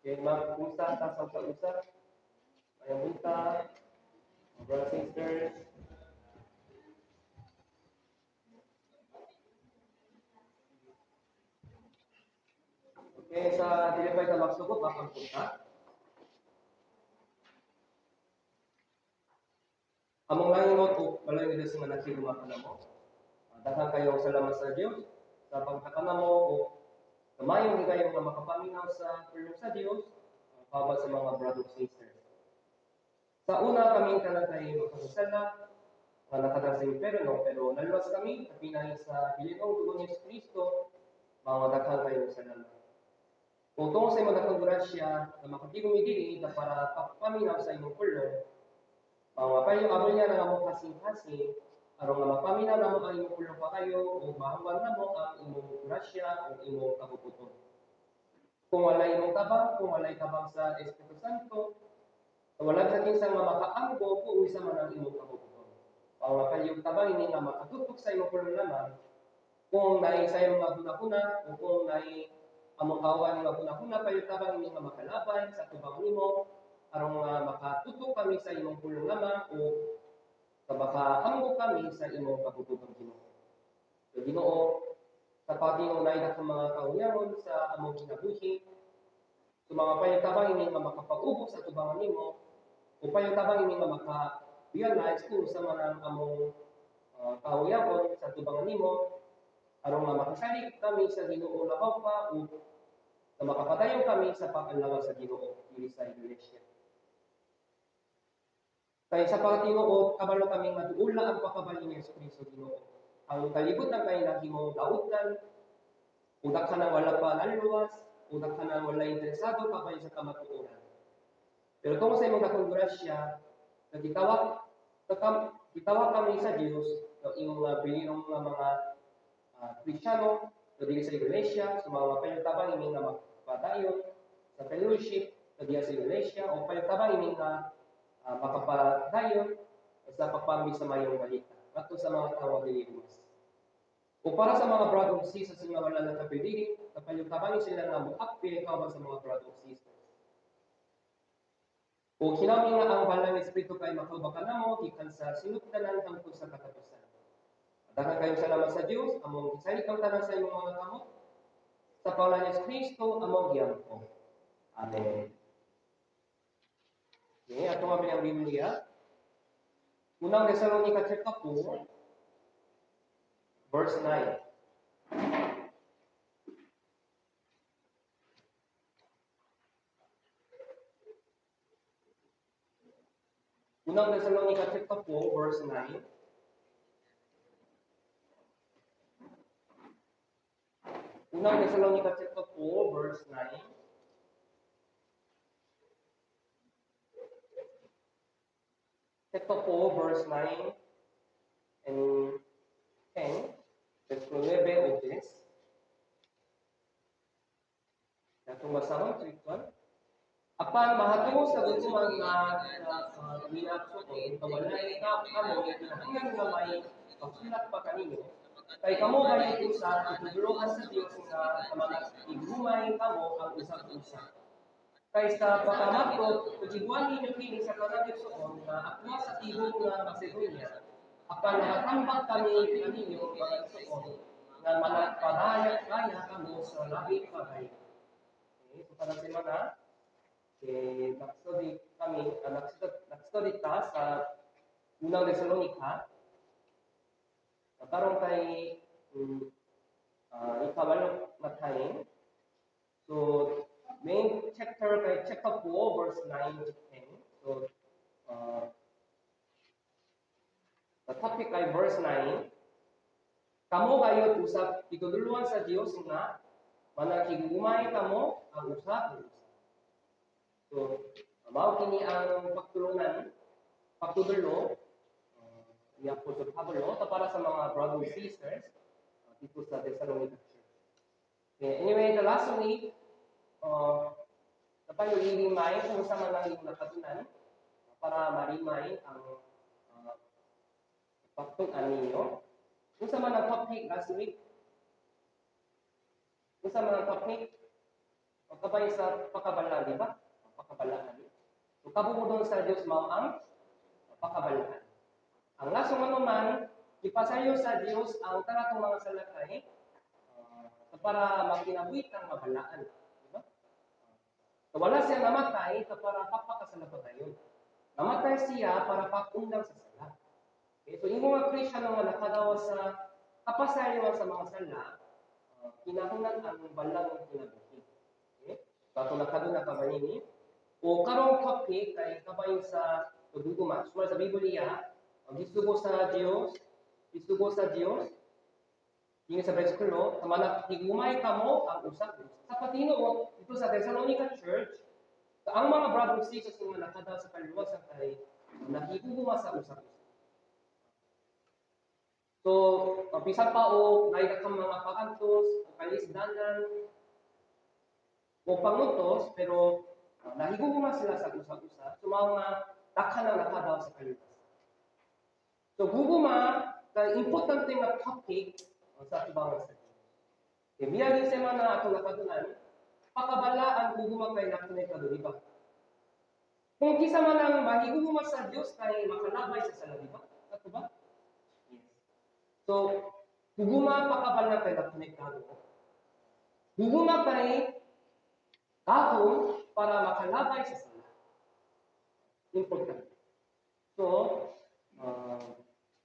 Okay, mag-usa ta sa usa. Mayong buntag, mga brothers and sisters. Okay, sa dili pa ita magsugod, makapunta. Among langit o balay ni Diyos nga naghigugma kanamo. Daghan kayong salamat sa Dios sa pagtakanamo o kamayong higayon nga makapaminaw sa pulong sa Dios kauban sa mga brothers and sisters. Sa una kami tanan kay makasasala, nga nakadang sa imperno, pero naluwas kami apinay sa bilinong dugo ni Kristo, mga daghan kayong salamat. Kung tungod sa imong dakong grasya na makatigom mi diri na para papaminaw sa imong pulong, mga kayo amo niya nga among kasing-kasing aron nga mapaminaw namo ang imong pulong pa kayo o mahuman namo ang imong grasya o imong kabubuton. Kung walay imong tabang, kung walay tabang sa Espiritu Santo, wala sa kinsa nga makaanggo kung unsa man ang imong kabubuton. Mga kayo tabang ini nga makatutok sa imong pulong lamang kung naay sa imong mga hunahuna o kung naay among kawan nga hunahuna payo tabang ini nga makalabay sa tubang nimo aron nga makatutok kami sa imong pulong lamang o makaanggo kami sa imong kabubuton, Ginoo. So, Ginoo, sa pagino na ang mga kahuyangon sa among kinabuhi, so mga payo tabang ini nga makapaubos sa tubangan nimo o payo tabang ini nga maka-realize kung unsa man ang among kahuyangon sa tubangan nimo aron nga makasalig kami sa Ginoo labaw pa o na makapadayon kami sa pag-alawat sa Ginoo diri sa iglesia. Kay sa pagtinuod, kabalo kami nga duula ang pagkabalhin ni Jesucristo, Ginoo. Ang kalibutan kay nahimong dautan, ug daghan ang wala pa naluwas, ug daghan ang wala interesado kabay sa kamatuoran. Pero tungod sa imong dakong grasya, nagitawag gitawag kami sa Dios, no imong mga bilinong nga mga Kristiyano, no diri sa iglesia, sa mga payo tabang ini nga magpadayon sa fellowship, no diya sa iglesia, o payo tabang ini nga makapadayon sa pagpambi sa mayong balita ngadto sa mga tawo dili luwas. O para sa mga brothers and sisters nga wala nakapili, kapayo tabang sila nga moapil kauban sa mga brothers and sisters. O hinami nga ang Balang Espiritu kay makauba kanamo gikan sa sinugdanan hangtod sa katapusan. Daghan kayong salamat sa Dios, among gisalig ang tanan sa imong mga kamot. Sa pangalan ni Kristo among giampo. Amen. Okay, ato nga ang Biblia. Unang Tesalonica chapter 4, verse 9. Unang Tesalonica chapter 4, verse 9. Unang Tesalonica chapter 4, verse 9. Chapter 4, verse 9 and 10. Verso 9 o 10. Atong basahon, 3, 1. Apan mahatungod sa gutuman nga ginasuon, kawalay ka kamo kinahanglan nga may pagsulat pa kaninyo, kay kamo gayud usa itudloan sa Dios nga manakigumay kamo ang usag usa. Kay sa pakamatod, tugibuan ninyo kini sa tanang igsoon nga akwa sa tibok nga Macedonia, apan nakatambak kami kaninyo mga igsoon nga managpadaya kaya kamo sa labi pa kayo. Okay, so kada semana, eh, nag-study kami, nag-study ta sa Unang Tesalonica. Karon kay ikawalo na time. So, main chapter kay chapter 4, verse 9 to 10. So, the topic kay verse 9. Kamo gayud usab gitudloan sa Dios nga manakigugumay kamo ang usa ug usa. So, mao kini ang pagtulungan, pagtudlo ni Apostol Pablo ta para sa mga brothers and sisters dito sa Thessalonica Church. Okay, anyway, the last week, dapat yung i-remind kung sa man lang yung nakatunan para ma-remind ang pagtun-an ninyo. Kung sa man ang topic last week? Kung sa man ang topic? Pagkabay sa pakabalaan, di ba? Pakabalaan. So kabubut-on sa Dios mao ang pakabalaan. Ang lason ano man, ipasaylo sa Dios ang tanang mga sala kay para makinabuhi kang mabalaan. Di ba? So, wala siya namatay para papakasala pa tayo. Namatay siya para paundang sa sala. Okay? So, imo nga Kristyano nga nakadawa sa kapasayloan sa mga sala, kinahanglan ang balang ng kinabuhi. Okay? So, ato nakaduna ka ba nini? O karong topic kay kabahin sa paguguma. Sumala sa Biblia, ang gisugo sa Dios, gisugo sa Dios, dinhi sa bersikulo, nga higugmahay kamo ang usag usa. Sa patinuot, dito sa Thessalonica Church, ang mga brothers and sisters nga nakadaw sa kaluwasan kay nahigugma sa usag-usa. So, bisan pa o naay kang mga paantos, o kalisdanan, o pangutos, pero nahigugma sila sa usag-usa. So, mga daghan ang nakadaw sa kaluwasan. So, gugma, kay importante nga topic sa atubangan sa Diyos. Okay, miaging semana atong nakadunan, pakabala ang gugma kay nakonektado, di ba? Kung kisa man ang mahigugma sa Dios kay makalabay sa sala, di ba? Kato ba? Yes. So, gugma, pakabala kay nakonektado. Gugma kay gahom para makalabay sa sala. Importante. So,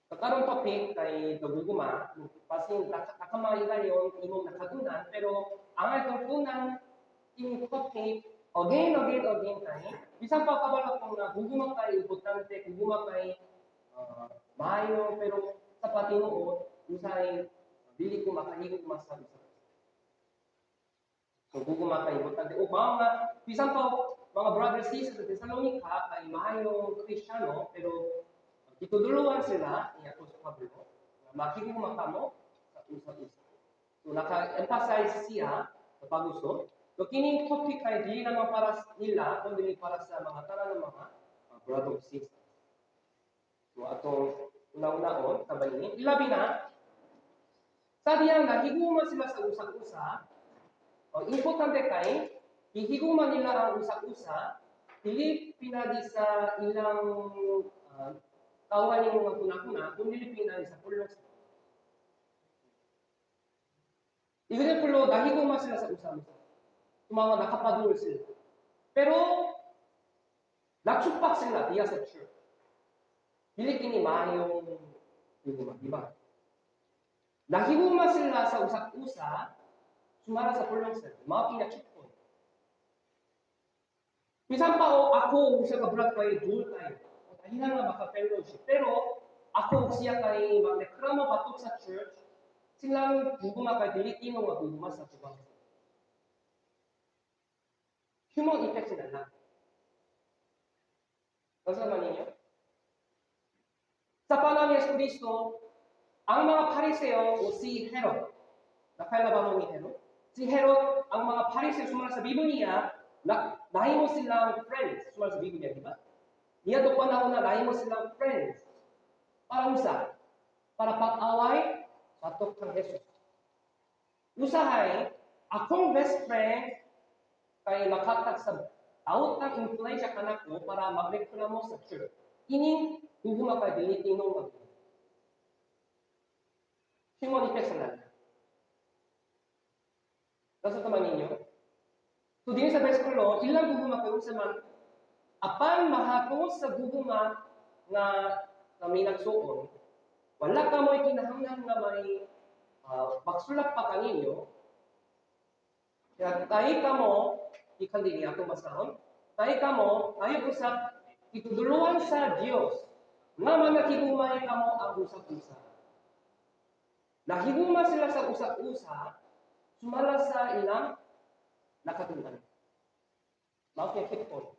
sa karong topic kay gugma, basin nakamaigayon imong nakadunan, pero ang atong tunan ining topic again, again, again kay bisan pa kabalo kung na gugma kay importante, gugma kay maayo, pero sa patinuot usahay dili ko makahigugma sa usa. So gugma kay importante. O mao nga bisan pa mga brothers sisters sa Thessalonica kay maayong Kristiyano, pero gituduluan sila ni Apostol Pablo nga makigugma kamo sa usa-usa. So naka-emphasize siya sa pagusto. So kining topic kay dili naman para nila kundi para sa mga tanan ng mga brothers sisters. So atong una-unaon kabalingin ilabi na sa diyang nahigugma sila sa usag-usa. Ang importante kay hihigugma nila ang usag-usa dili pinagi sa ilang kaugalingon nga kuna-kuna kundi pinagi sa pulong sa Example, nahigugma sila sa usag-usa. Mga nakapadul sila. Pero natsupak sila diya sa church. Dili kini maayong higugma, di ba? Nahigugma sila sa usag-usa sumala sa pulong sa mga kinachipon. Bisan pa o ako usa ka brad kay duol tayo. O tahinan nga maka fellowship. Pero ako siya kay magreklamo batok sa church, silang gugma kay dili tinong nga gugma sa tubang. Human effects na lang. Basta man ninyo? Sa panahon ni Yesu Kristo, ang mga Pariseo o si Herod, nakaila ba mo ni Herod? Si Herod, ang mga Pariseo sumala sa Biblia, na, nahimo silang friends. Sumala sa Biblia, di ba? Niya to panahon na nahimo silang friends. Para usa? Para pag-away batok kang Jesus. Usahay, akong best friend kay makatag sa out ng influensya kanako para magreklamo sa church. Ining gugma kay dili tinong mag human effects na lang. Nasa taman ninyo? So, din sa bersikulo, ilang gugma kay unsa man, apan mahatungod sa gugma nga kami nagsuon, wala ka mo'y kinahanglan nga may magsulat pa kaninyo. Kaya tayo kamo, ikan din atong basahon, tayo kamo, tayo usap, ituduluan sa Dios nga mga higugmay kamo ang usap-usa. Nahigugma sila sa usap-usa, sumala sa ilang nakatunggan. Mao kay keep on.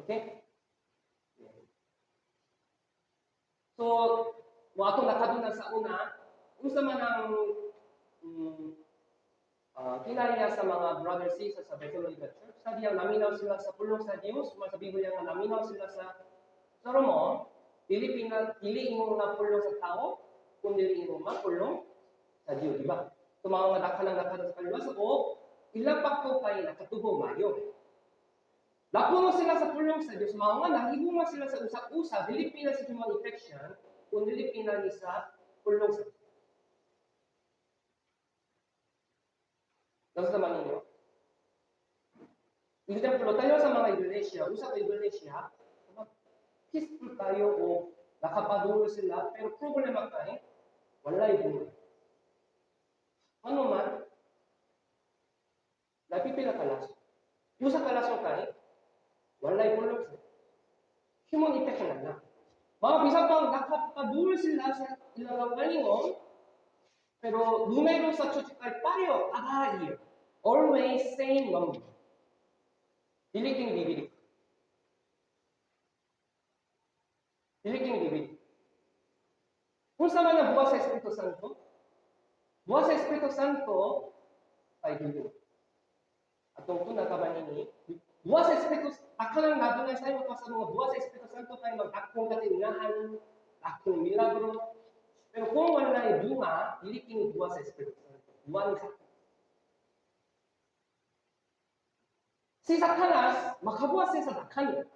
Okay? So, mo atong nakadunan sa una, unsa man ang kinaya sa mga brothers sisters sa Thessalonica Church, sa diyang naminaw sila sa pulong sa Dios, mga sa Biblia nga naminaw sila sa sermon, dili pina dili ingon nga pulong sa tao, kundi ingon nga pulong sa Dios, di ba? So mga daghan ang nakadunan sa kaluwas o Ilang pakto kay nakatubo mayo. Napuno sila sa pulong sa Diyos, mao nga nahiguma sila sa usag-usag, dili pina sa human affection, kung dili pina ni sa pulong sa Diyos. Nasa naman ninyo? Example, tayo sa mga iglesia, usa ka iglesia, peaceful tayo o nakapadulo sila, pero problema kay, walay bunga. Ano man, napipila ka laso. Usa ka laso kay, walay pulong sila. Human affection na lang. Mga bisan pang nakapadulo sila sa ilang kalingon, pero numero sa church kay pareho, kada year. Always same number. Dili kini bibili. Dili kini bibili. Unsa man ang buhat sa Espiritu Santo? Buhat sa Espiritu Santo ay dugo. Atong tuna ka ba nini? Buhat sa Espiritu, akalang nadunay sa imo sa mga buhat sa Espiritu Santo kay magdakong katingahan, dakong milagro. Pero kung wala bunga, dili kini buhat sa Espiritu Santo. Buhat ni Satanas. Si Satanas, makabuhat siya sa dakhan.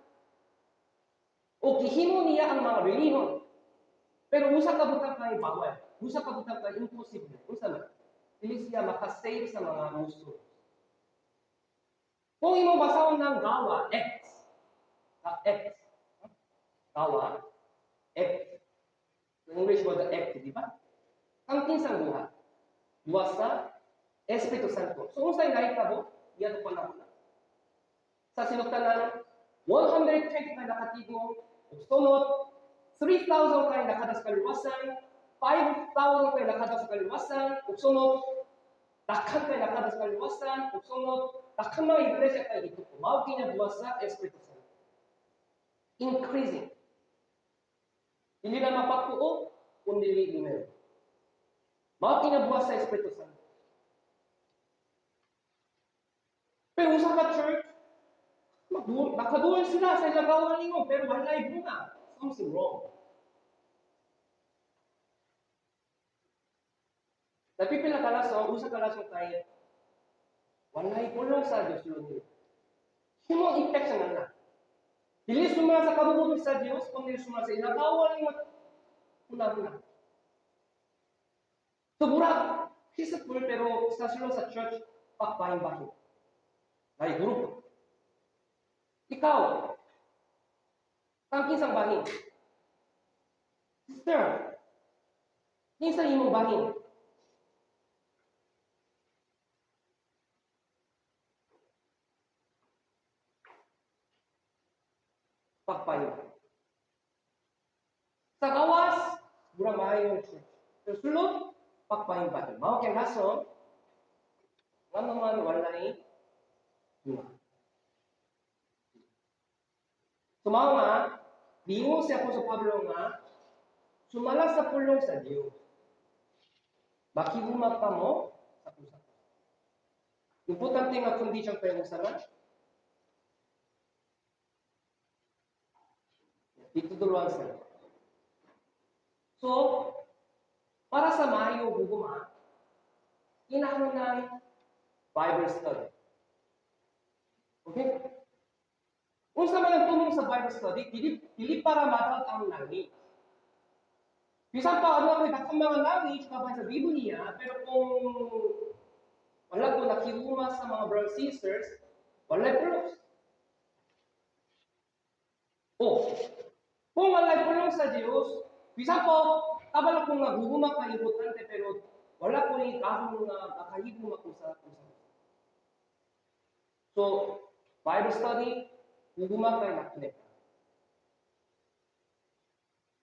O gihimo niya ang mga relihiyon. Pero usa ka butang kay bawal. Usa ka butang kay imposible. Unsa man? Dili siya makasave sa mga muso. Kung imong basahon ng Gawa, Acts. Acts. Gawa, Acts. The English word act, di ba? Ang kinsang buhat? Buhat sa Espiritu Santo. So, unsay nahitabo? Iya to pa na. Sa sinugtanan, 120 kay nakatigom, ug sunod, 3,000 kay nakadas kaluwasan, 5,000 kay nakadas kaluwasan, ug sunod, dakhan kay nakadas kaluwasan, ug sunod, dakhan mga iglesia kay ito. Mao kini buhat sa Espiritu Santo. Increasing. Dili na mapatuo, kundi numero. Mao kini buhat sa Espiritu Santo. Pero usa ka church, nakaduol sila sa ilang kaugalingon, pero walay bunga. Something wrong. Napipila ka laso, usa ka laso kay walay pulong sa Diyos yun. Himong infection na na. Dili sumala sa kabubuton sa Diyos, kundi sumala sa ilang kaugalingon, una-una. So, mura, peaceful, pero sa sulong sa church, pakbahin-bahin. Ay, grupo. Ikaw, ang kinsang bahin. Sister, kinsa imong bahin? Pagpayo. Sa gawas, mura maayong church. Pero sulod, pagpayo bahin. Mao kay rason, nga naman walay bunga. So mao nga, miingon si Apostol Pablo nga, sumala sa pulong sa Dios. Makiguma pa mo sa usap. Importante nga condition pa yung usapan. Dito duluan sa. So, para sa maayo gugma, kinahanglan Bible study. Okay? Unsa man ang tumong sa Bible study, dili para matawag ang knowledge. Bisan pa ano ako'y daghang mga knowledge kaban sa Biblia, pero kung wala ko nakiguma sa mga brothers and sisters, walay pulong. Oh, kung walay pulong sa Dios, bisan po kabalo kung naguguma ka importante, pero wala ko ni kahon nga nakahiguma ko sa usa. So, Bible study, guguma kay nakinip.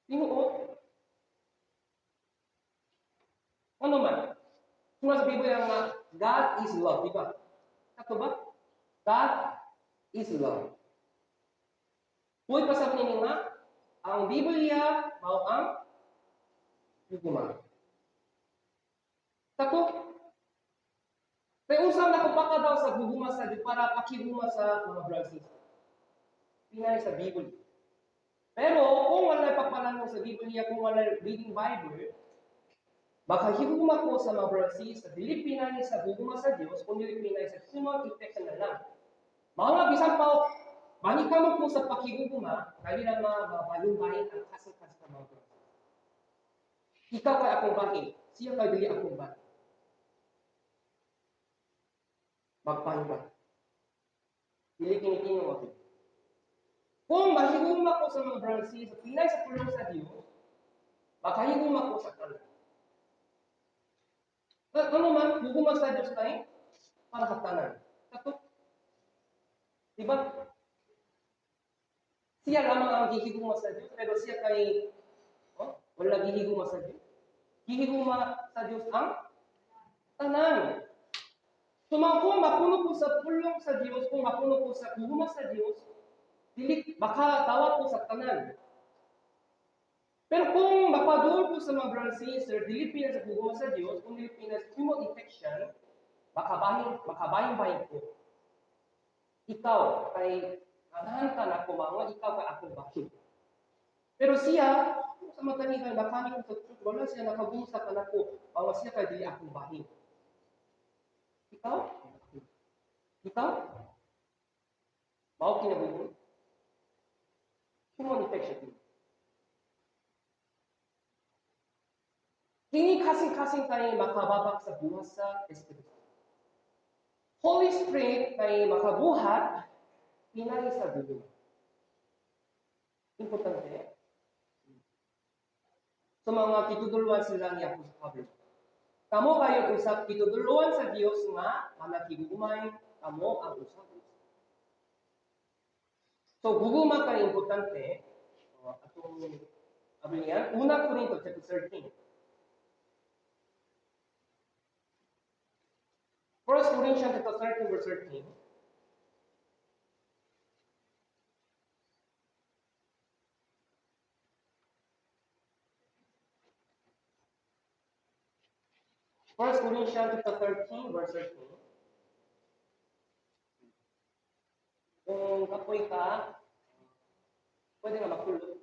Tinuod. Ano man? Kung sa Biblia nga, God is love, di ba? Sakto ba? God is love. Huwag pa sa ninyo nga, ang Biblia mao ang gugma. Sakto? Kaya unsa nakapaka daw sa gugma sa Dios para pakiguma sa mga brothers and sisters? Pinay sa Biblia. Pero kung walay pagpalanong sa Biblia, kung walay reading Bible, baka higugma ko sa mga brothers and sisters, dili pinay sa gugma sa Dios, kung dili pinay sa Human affection na lang. Mga bisan pa manikamo ko sa pakigugma, dali lang mabayin-bayin ang kasing-kasing sa mga brothers. Ikaw kay akong bahin, siya kay dili akong bahin. Magpahin ba? Dili kini tinuod. Kung mahigugma ko sa mga brothers, sa pinay sa pulong sa Dios, makahigugma ko sa tanan. Ano man, gugma sa Dios tayo para sa tanan. Kato. Diba? Siya lamang ang gihigugma sa Dios, pero siya kay, oh, wala gihigugma sa Dios. Gihigugma sa Dios ang tanan. So mga kung mapuno ko sa pulong sa Dios, kung mapuno ko sa gugma sa Dios, dili makatawa ko sa tanan. Pero kung mapaduol ko sa mga brothers and sisters, dili pina sa gugma sa Dios, kung dili pina sa human affection, makabahin-bahin ko. Ikaw kay ganahan ka na ko mga ikaw kay akong bahin. Pero siya, sa mata ni kay nakani ko sa truth, wala siya nakagumsa ka nako, bawa siya kay dili akong bahin. Ikaw? Ikaw? Mao kinabuhi? Human affection. Kini kasing-kasing tayo makababak sa buhat sa Espiritu. Holy Spirit kay makabuhat pinay sa dulo. Importante. Sa mga kituduluan sila ni Apostol Pablo. Kamo kayo usap kituduluan sa Dios nga manakigugumay kamo ang usap. So guguma kay importante atong abilihan Una Corinto chapter 13. 1 Corinthians chapter 13 verse 13. 1 Corinthians chapter 13 verse 13. Kung kapoy ka, pwede nga matulog.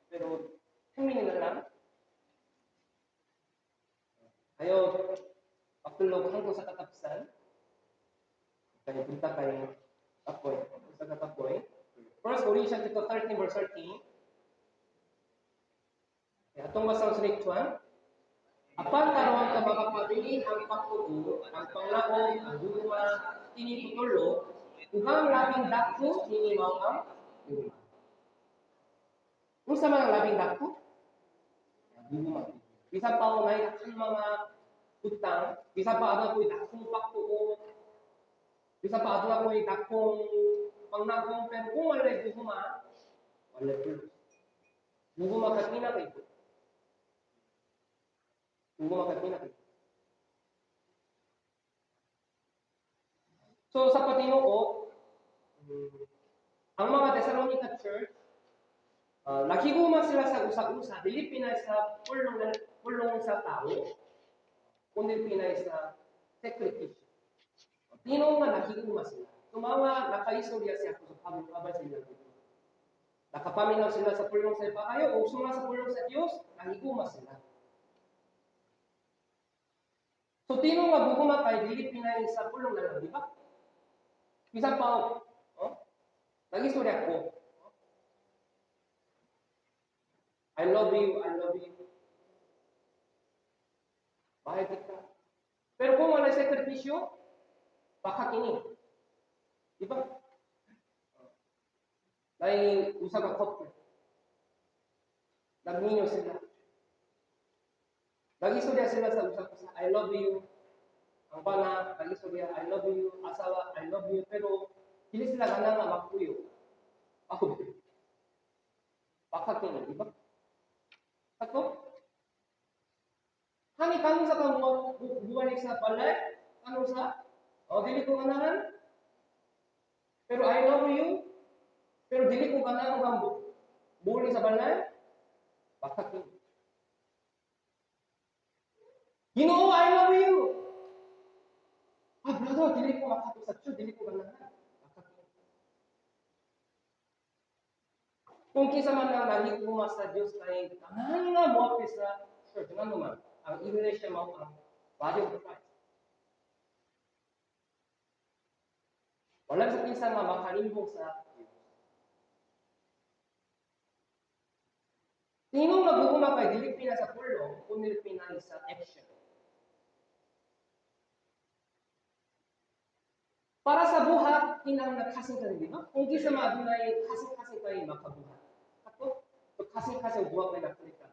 Pero 10 minutes na lang. Ayo, matulog hanggang sa katapusan. Kaya punta kay kapoy. Sa katapoy. 1 Corinthians chapter 13 verse 13. Atong basang sa Juan. Apan karon ka makapabilin ang pagtuo, ang panglaom, ang gugma, kini tutulo, ug ang labing dako kini mao ang gugma. Unsa man ang labing dako? Gugma. Bisan pa og naay dakong mga utang, bisan pa aduna ko'y dakong pagtuo, bisan pa aduna ko'y dakong pangnagong, pero kung walay gugma, walay pulos. Gugma ka pinaka ito. Gugma ka pinaka ito. So sa patinuo, ang mga Thessalonica Church, nakiguma sila sa usa-usa, dili pinay sa pulong sa tao, kundi pinay sa sakripisyo. Tinuod nga nakiguma sila. So mga nakaistorya siya sa Pablo abay sa ilang dito. Nakapaminaw sila sa pulong sa ipakayo, o suma sa pulong sa Dios, nakiguma sila. So tinuod nga gugma kay dili pinay sa pulong na lang, di ba? Bisan pa, oh, nag-istorya ko. I love you, I love you. Mahal kita. Pero kung wala sakripisyo, baka kini. Di ba? May usa ka couple. Nagminyo sila. Nag-istorya sila sa usa-usa, I love you. Ang bana, nag-istorya, I love you. Asawa, I love you. Pero, dili sila gana nga magpuyo. Ako. Baka kini, di ba? Ako? Hani, kano sa ka buwalik sa balay? Kano sa? O, dili ko ganahan. Pero I love you. Pero dili ko ganahan nga buwalik sa balay. Baka kini. Ginoo, I love you. Ah, brother, dili ko makato sa church, dili ko ganahan. Baka kini. Kung kinsa man ang nahigugma sa Dios kay ganahan nga moapil sa church, ngano man, ang iglesia mao ang body of Christ. Wala sa kinsa nga makalimbong sa Dios. Tinong naguguma kay dili pina sa pulong, kundi pina sa action. Para sa buhat, kinang nagkasing ka, di ba? Kung di sa maadunay, kasing-kasing kayo makabuhat. Kato, so kasing-kasing buhat kay nakulitan.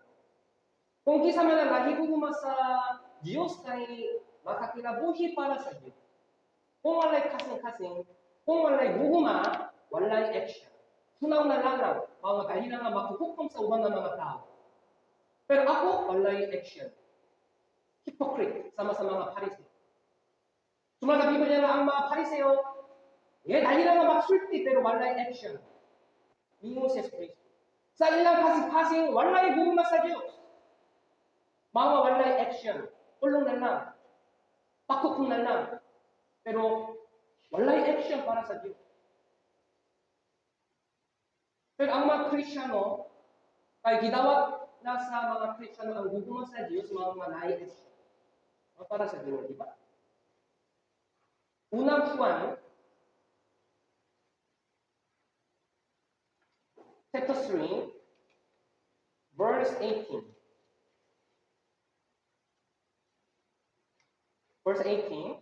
Kung kinsa man ang nahiguguma sa Dios kay makakinabuhi para sa Dios. Kung walay kasing-kasing, kung walay guguma, walay action. Hunaw na lanaw, mao nga nga makuhukom sa uban ng mga tao. Pero ako, walay action. Hypocrite, sama sa mga Pariseo. Sumala sa Biblia nga ang mga Pariseo, eh, dali na nga magsulti pero walay action. Ingon si Kristo. Sa ilang kasing-kasing, walay gugma sa Dios. Mga walay action. Pulong na lang. Pakukom na lang. Pero walay action para sa Diyos. Pero ang mga Kristiyano, kay gidawat na sa mga Kristiyano ang gugma sa Diyos, mga naay action. Para sa Diyos, di ba? Unang Juan, chapter 3, verse 18. Verse 18.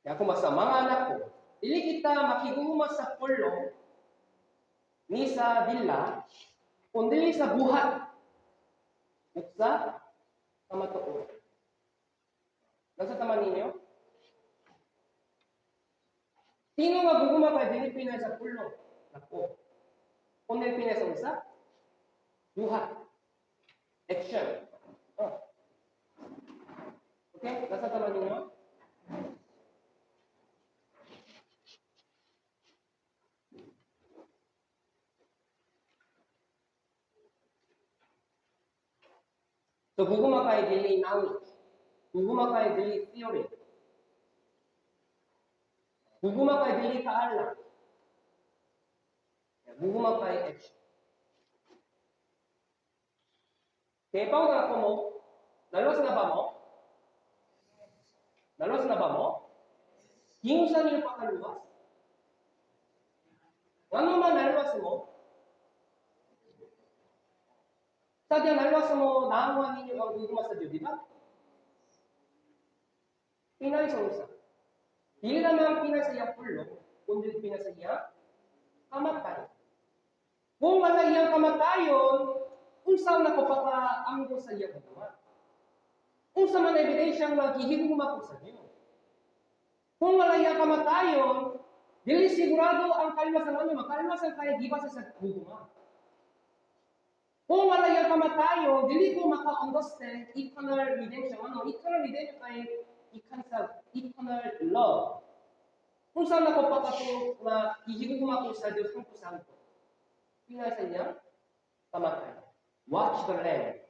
Kaya kung sa mga anak ko, dili kita makigugma sa pulong ni sa dila, kundi sa buhat ug sa kamatuoran. Nasa tama ninyo? Sino nga guguma kay dili pinay sa pulong? Nako. Kundi pinay sa unsa? Buhat. Action. Oh. Okay? Nasa tama ninyo? So, guguma kay dili knowledge. Guguma kay dili theory. Guguma kay dili kaalam. Guguma kay action. Kaya pa na ako mo, naluwas na ba mo? Naluwas na ba mo? Giunsa ninyo pakaluwas? Ngano man naluwas mo? Sa diya naluwas mo, naanguan ninyo ang gugma sa Dios, di ba? Pinay sa unsa. Dili naman pinay sa iyang pulong, kundi pinay sa iyang kamatay. Kung wala iyang kamatayon, unsa na ko pakaanggo sa iyang gugma? Unsa man ebidensya nga gihigugma ko sa Dios? Kung wala iyang kamatayon, dili sigurado ang kalwasan ano, makalwasan kaya giba sa gugma. Kung wala iyang kamatayon, dili ko maka-understand eternal redemption. Ano, eternal redemption kay ikansa eternal love. Unsa na ko pakato nga gihigugma ko sa Dios hangtod sa hangtod? Pinay sa iyang kamatay. Watch the Lamb.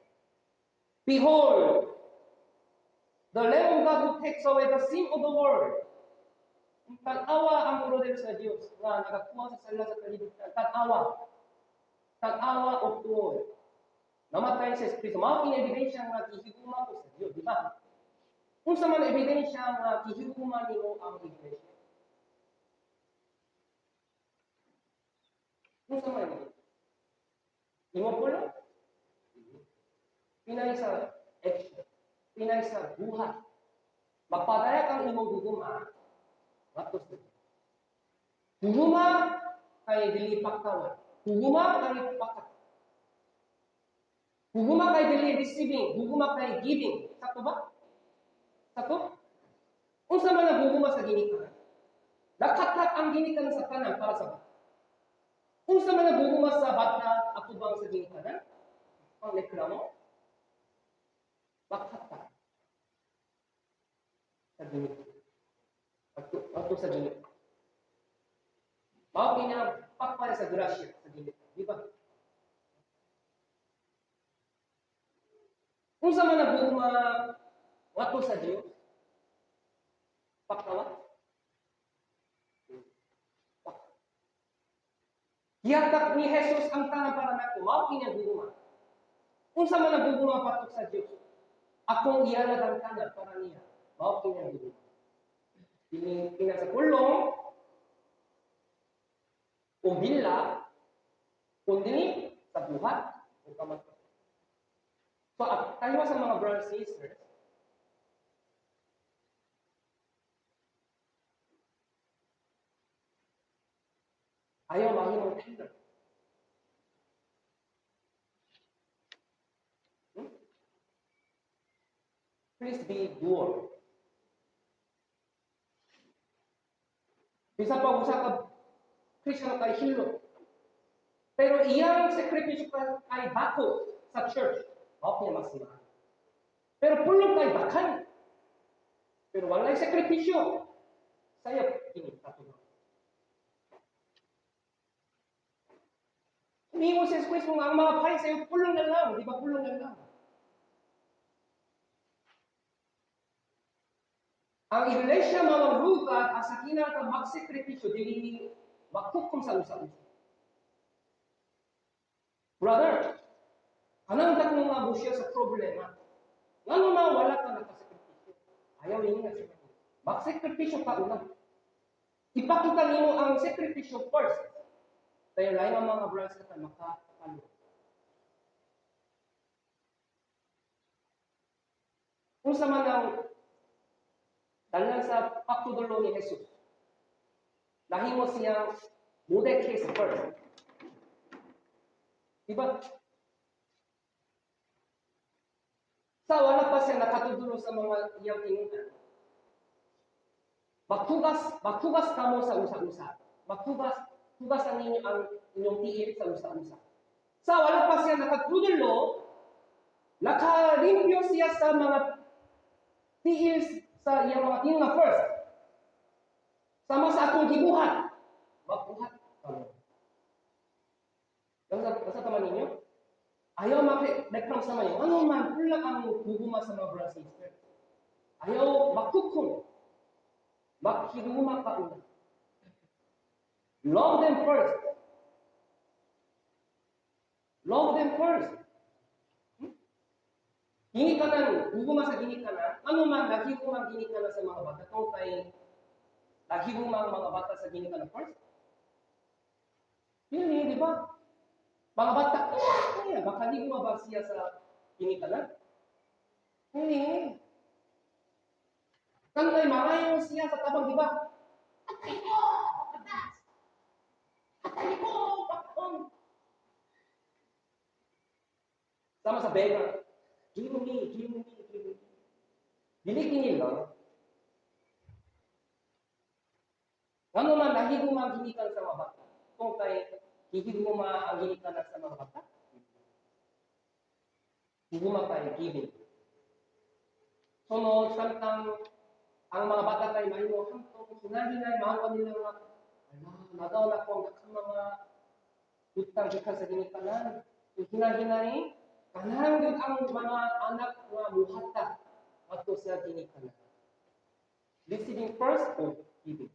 Behold, the Lamb of God who takes away the sin of the world. Tanawa ang kordero sa Dios nga nagakuha sa sala sa kalibutan. Tanawa. Tanawa og tuod. Namatay sa Espiritu. Mao kini ebidensya nga gihigugma ko sa Dios, di ba? Unsa man ebidensya nga gihigugma nimo ang iglesia? Unsa man ebidensya? Imo pulong? Pinay sa action. Pinay sa buhat. Magpadayag ang imong guguma ngadto sa Dios. Guguma kay dili paktawan. Guguma kay pakat. Guguma kay dili receiving, guguma kay giving. Sakto ba? Sakto? Unsa man ang guguma sa ginikanan? Nakatak ang ginikanan sa tanan para sa bata. Unsa man ang guguma sa bata atubang sa ginikanan? Ang reklamo? Makatak sa ginikanan. Ato sa ginikanan. Mao kini ang pakpay sa grasya sa ginikanan, di ba? Unsa man ang gugma ngadto sa Dios? Paktawa? Gihatag ni Jesus ang tanan para nako, mao kini ang gugma. Unsa man ang gugma patok sa Dios? Akong gihalad ang tanan para niya, mao kini ang gugma. Dili kina sa pulong o dila, kundi sa buhat o kamatuoran. So, tayo sa mga brothers and sisters, ayaw mahimong tender. Please be doer. Bisan pa usa ka Christian kay hilot. Pero iyang sakripisyo kay bako sa church. Mao kini maksimal. Pero pulong kay bakan. Pero walay sakripisyo. Sayop kini katulong. Umingon si Jesus Cristo nga ang mga Pharisee pulong na lang, di ba, pulong na lang. Ang iglesia mao ang lugar asa kinahanglan ka magsakripisyo, dili maghukom sa usa-usa. Brother, kanang dakong mga busya sa problema. Ngano man wala ka nakasakripisyo? Ayaw ingon sa magsakripisyo ka una. Ipakita nimo ang sakripisyo first. Kaya lain ang mga brothers ka makapalo. Unsa man ang dalan sa pagtudlo ni Jesus? Nahimo siyang model case first. Diba? Sa wala pa siya nakatudlo sa mga iyang tinun-an. Maghugas, maghugas kamo sa usa-usa. Maghugas, hugas ang inyong tiil sa usa-usa. Sa wala pa siya nakatudlo, nakalimpyo siya sa mga tiil sa iyang mga tinun-an first. Sama sa akong gibuhat, magbuhat kamo. Basta tama ninyo? Ayaw makreklam sa mga. Ano man, kulang ang guguma sa mga brothers and sisters. Ayaw maghukom. Maghigugma ka una. Love them first. Love them first. Ginikanan, guguma sa ginikanan, ano man, naghigugma ang ginikanan sa mga bata. Kung kay naghigugma ang mga bata sa ginikanan first? Hindi, di ba? Mga bata, eh, baka higugma ba siya sa ginikanan? Hindi. Kanay mangayo siya sa tabang, di ba? Atay ko! Patas! Atay ko! Pakon! Sama sa beggar. Give me, give me, give me. Dili kini lang. Ngano man nahigugma ang ginikan sa mga bata? Kung kay hihigugma ang ginikanan sa mga bata? Higugma kay giving. Sunod, samtang ang mga bata kay mahimo hantong hinahinay, mao nila nga ala, nagaw na ko ang daghang mga utang gikan sa ginikanan. So hinahinay, ganahan gyud ang mga anak nga muhatag adto sa ginikanan. Receiving first o giving?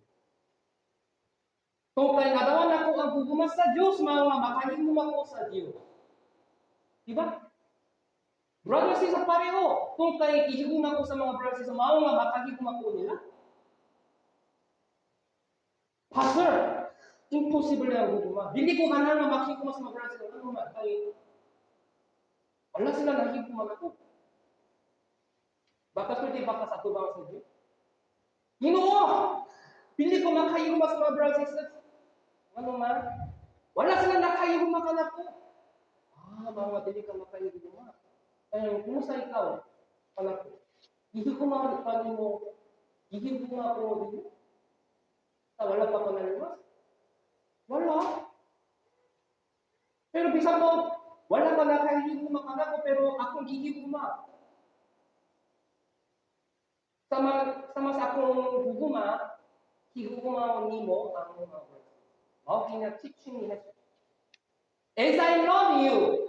Kung kay nadawan ako ang gugma sa Dios, mao nga makahigugma ko sa Dios. Diba? Brothers and sisters, pareho. Kung kay gihigugma ko sa mga brothers and sisters, mao nga makahigugma ko nila. Pastor, imposible ang gugma. Dili ko ganahan nga makahigugma sa mga brothers and sisters. Ano man, kay wala sila nahigugma nako. Baka pwede baka sa atubang sa Diyos? Ginoo! Dili ko makahigugma sa mga brothers and sisters. Ano man? Wala sila nakahigugma kanako. Ah, mga dili ka makahigugma. Kaya kumusta ikaw? Kanako. Gihigugma pa nimo. Gihigugma ko nimo. Sa wala pa ko naluwas? Wala. Pero bisan mo, wala ka nakahigugma kanako, pero akong gihigugma. Sama sa akong gugma, higugma nimo ang mga brothers. Mao kina teaching ni Jesus. As I love you,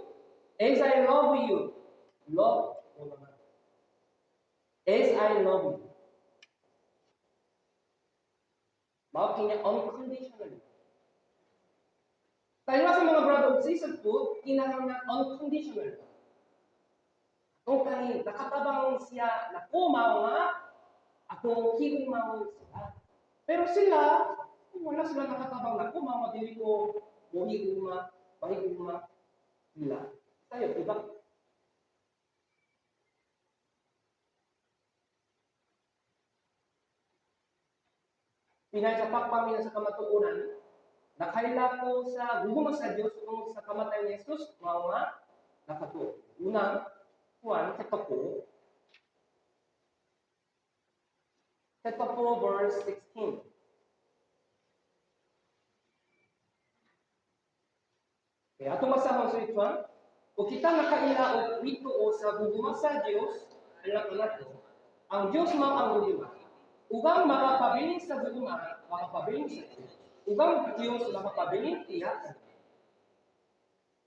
as I love you, love one another. As I love you. Mao kina unconditionally. Tayo sa mga brother ug sister po, kinahanglan unconditional. Kung kay nakatabang siya nako, mao nga Ako higugmaon sila. Pero sila, wala sila nakatabang nako, mga dili ko mohigugma, mahigugma sila. Tayo, di ba? Pinay sa pagpamina sa kamatuoran, nakaila ko sa gugma sa Dios tungod sa kamatay ni Jesus, mao nga nakatuo. Unang Juan chapter 4. Chapter 4 verse 16. Kaya atong basahon sa ito, o kita nakaila og mituo sa gugma sa Dios, alam nato, ang Dios mao ang gugma. Ug ang makapabilin sa gugma, makapabilin sa Dios. Ug ang Dios makapabilin diha sa Dios.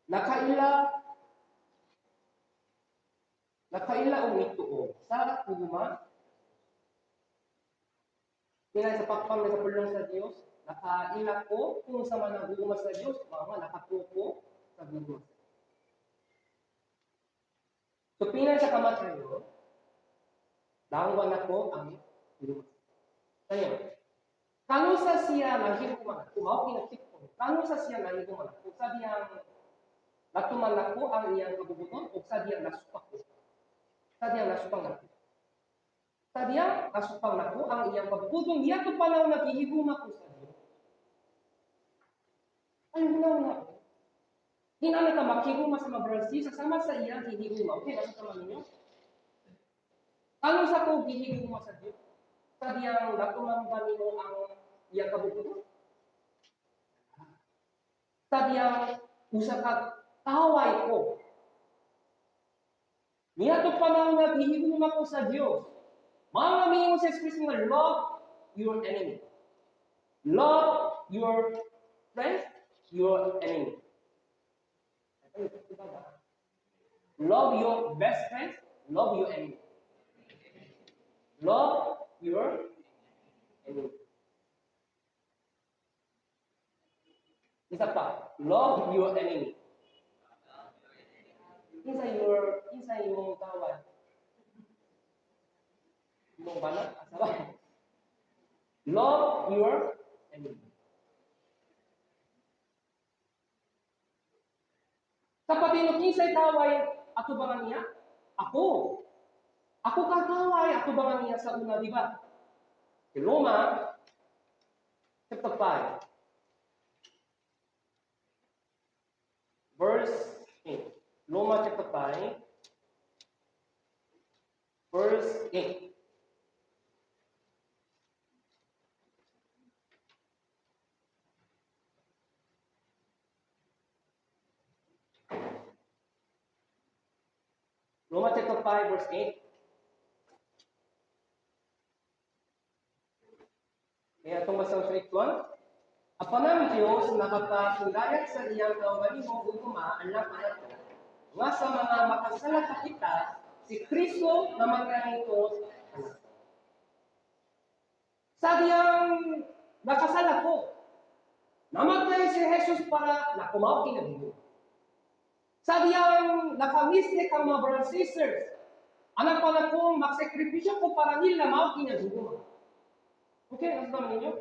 Nakaila og mituo sa gugma. Pinay sa pagpang sa pulong sa Dios, nakaila ko kung sa man ang gugma sa Dios, mao nga nakatuo ko sa gugma. So pinay sa kamatayon, dangwan nako ang gugma. Tayo. Kanusa siya nahigugma nako, mao kinakit ko. Kanusa siya nahigugma nako, sa diyang natuman nako ang iyang kabubuton o sa diyang nasupak ko. Sa diyang nasupang nako. Sa diyang nasupang nako ang iyang kabubuton, niya to panahon naghihigugma ko sa Dios. Ay, wala na. Hinana ka maghigugma sa mga brothers sisters, sama sa iyang hihigugma. Okay, nasa tama ninyo? Kanusa ko gihigugma sa Dios? Sa diyang natuman ba nimo ang iyang kabubuton? Sa diyang usa ka taway ko. Niya to panahon naghihigugma ko sa Dios. Mga miingon sa Espiritu nga love your enemy. Love your friends, your enemy. Love your best friends, love your enemy. Love your enemy. Isa pa, love your enemy. Kinsa imong tawag? Imong bana? Asawa? Love your enemy. Sa patino, kinsay taway atubangan niya? Ako. Ako kataway atubangan niya sa una, di ba? Roma, chapter 5, verse 8. Roma chapter 5, verse 8. Roma chapter 5, verse 8. Kaya itong basang sa 1, apan ang Diyos nakapasundayag sa iyang kaugalingong gugma alang kanato, nga sa mga makasala kita, si Kristo namatay nito. Sa diyang nakasala ko, namatay si Jesus para nakumaw kinabuhi. Sa diyang nakamistake ang mga brothers and sisters, anak pala kong magsakripisyo ko para nila mao kinagugma. Okay, nasa naman ninyo?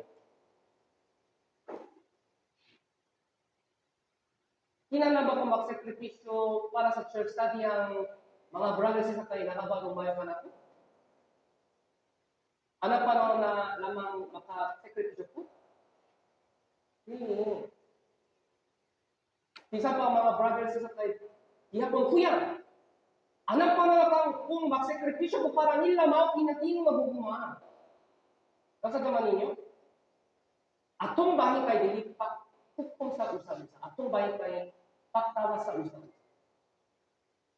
Kinahanglan ba ko magsakripisyo para sa church sa diyang mga brothers and sisters kay nakabagong mayo ka nako? Anak pa na lamang makasakripisyo ko? Hindi. Bisa pa mga brothers and sisters kay gihapon kuya. Anak pa na kang kung magsakripisyo ko para nila mao kinatino magugma. Nasa naman ninyo? Atong bahin kay dili pa hukom sa usa-usa. Atong bahin kay pagtawa sa usa-usa.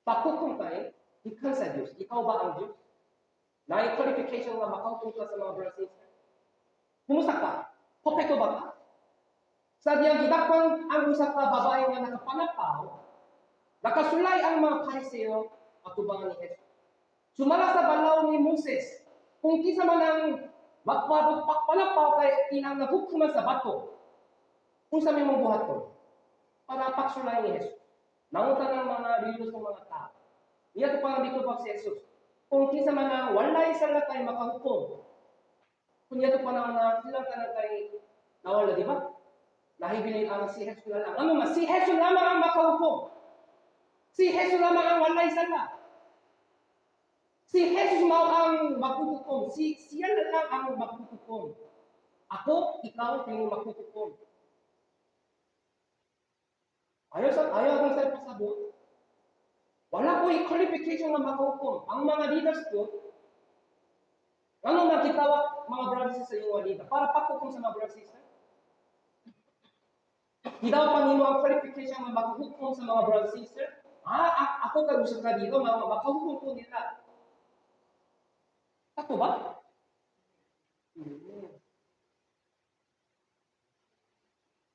Paghukom kay gikan sa Dios. Ikaw ba ang Dios? Naay qualification nga makahukom ka sa mga brothers and sisters? Kumusta ka? Perfecto ba ka? Sa diyang gidakpan ang usa ka babae nga nakapanapaw, nakasulay ang mga Pariseo at tubangan ni Jesus. Sumala sa balaw ni Moses, kung kinsa man ang magpapanapaw kay kinang naghukuman sa bato. Unsa may mong buhaton para pagsulay ni Jesus. Nangutan ang mga religious ng mga tao. Niya to pang dito si Jesus. Kung kinsa man ang walay sala kay makahukom, Kung yato panahon na silang tanan kay nawala, di ba? Nahibilin ang si Jesus na lang. Ano man? Si Jesus lamang ang makahukom. Si Jesus lamang ang walay sala. Si Jesus mao ang maghuhukom. Siya na lang ang maghuhukom. Ako, ikaw, dili maghuhukom. Ayaw akong sa pasabot. Wala ko qualification nga makahukom. Ang mga leaders ko, ano man gitawag mga brothers sa iyong leader? Para pakukom sa mga brothers sister? Gitawag pa nimo ang qualification nga makahukom sa mga brothers sister? Ah, ako kay usa ka dito, mga makahukom ko nila. Ako ba?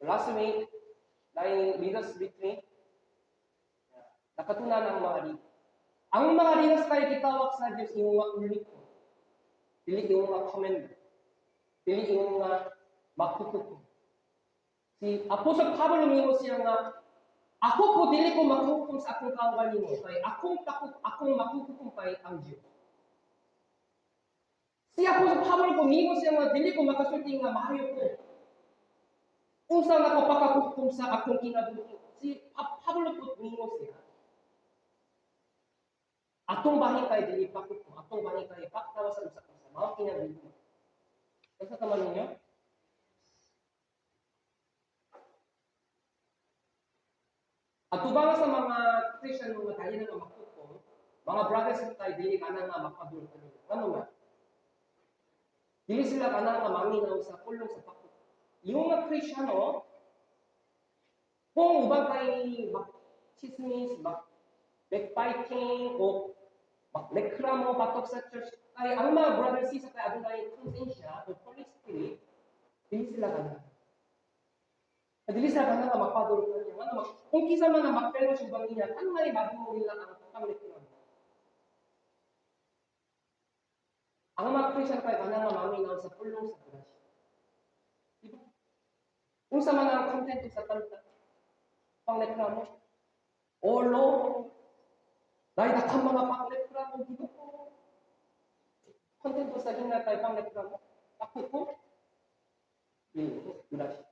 Last week, na leaders retreat, nakatunan ang mga leaders. Ang mga leaders kay gitawag sa Diyos imong mga ulipon. Dili imong mga commander. Dili imong mga maghuhukom. Si Apostol Pablo mingon siya nga, "Ako po dili ko maghukom sa akong kaugalingon kay akong maghuhukom kay ang Diyos." Si Apostol Pablo po mingon siya nga dili ko makasulti nga maayo ko. Unsa na ko pakahukom sa akong kinabuhi? Si Pablo po mingon siya. Atong bahin kay dili pahukom, atong bahin kay paktawa sa usa-usa, mao kinabuhi. Unsa ka man ninyo? At sa mga Christian mga tayo na nga maghukom, mga brothers and tayo dili kana nga makadul kanila. Ano nga? Dili sila kana nga mangingaw sa pulong sa pahukom. Yung mga Kristiyano, kung uban kay mag chismis, mag backbiting, o magreklamo batok sa church, kay ang mga brothers sister kay adunay konsensya o Holy Spirit, dili sila kana. Dili sila kana nga magpadulong kaniya. Ano mag, kung kinsa man ang mag-fellowship bang niya, ano nga madungog nila ang pangreklamo. Ang mga Christian kay kana nga maminaw sa pulong sa grasya. Diba? Unsa man ang kontento sa kanta, pangreklamo. Oh Lord, dahil dakang mga pangreklamo, Ginoo. Kontento sa hinga kay pangreklamo. Ako ko, dili, grasya.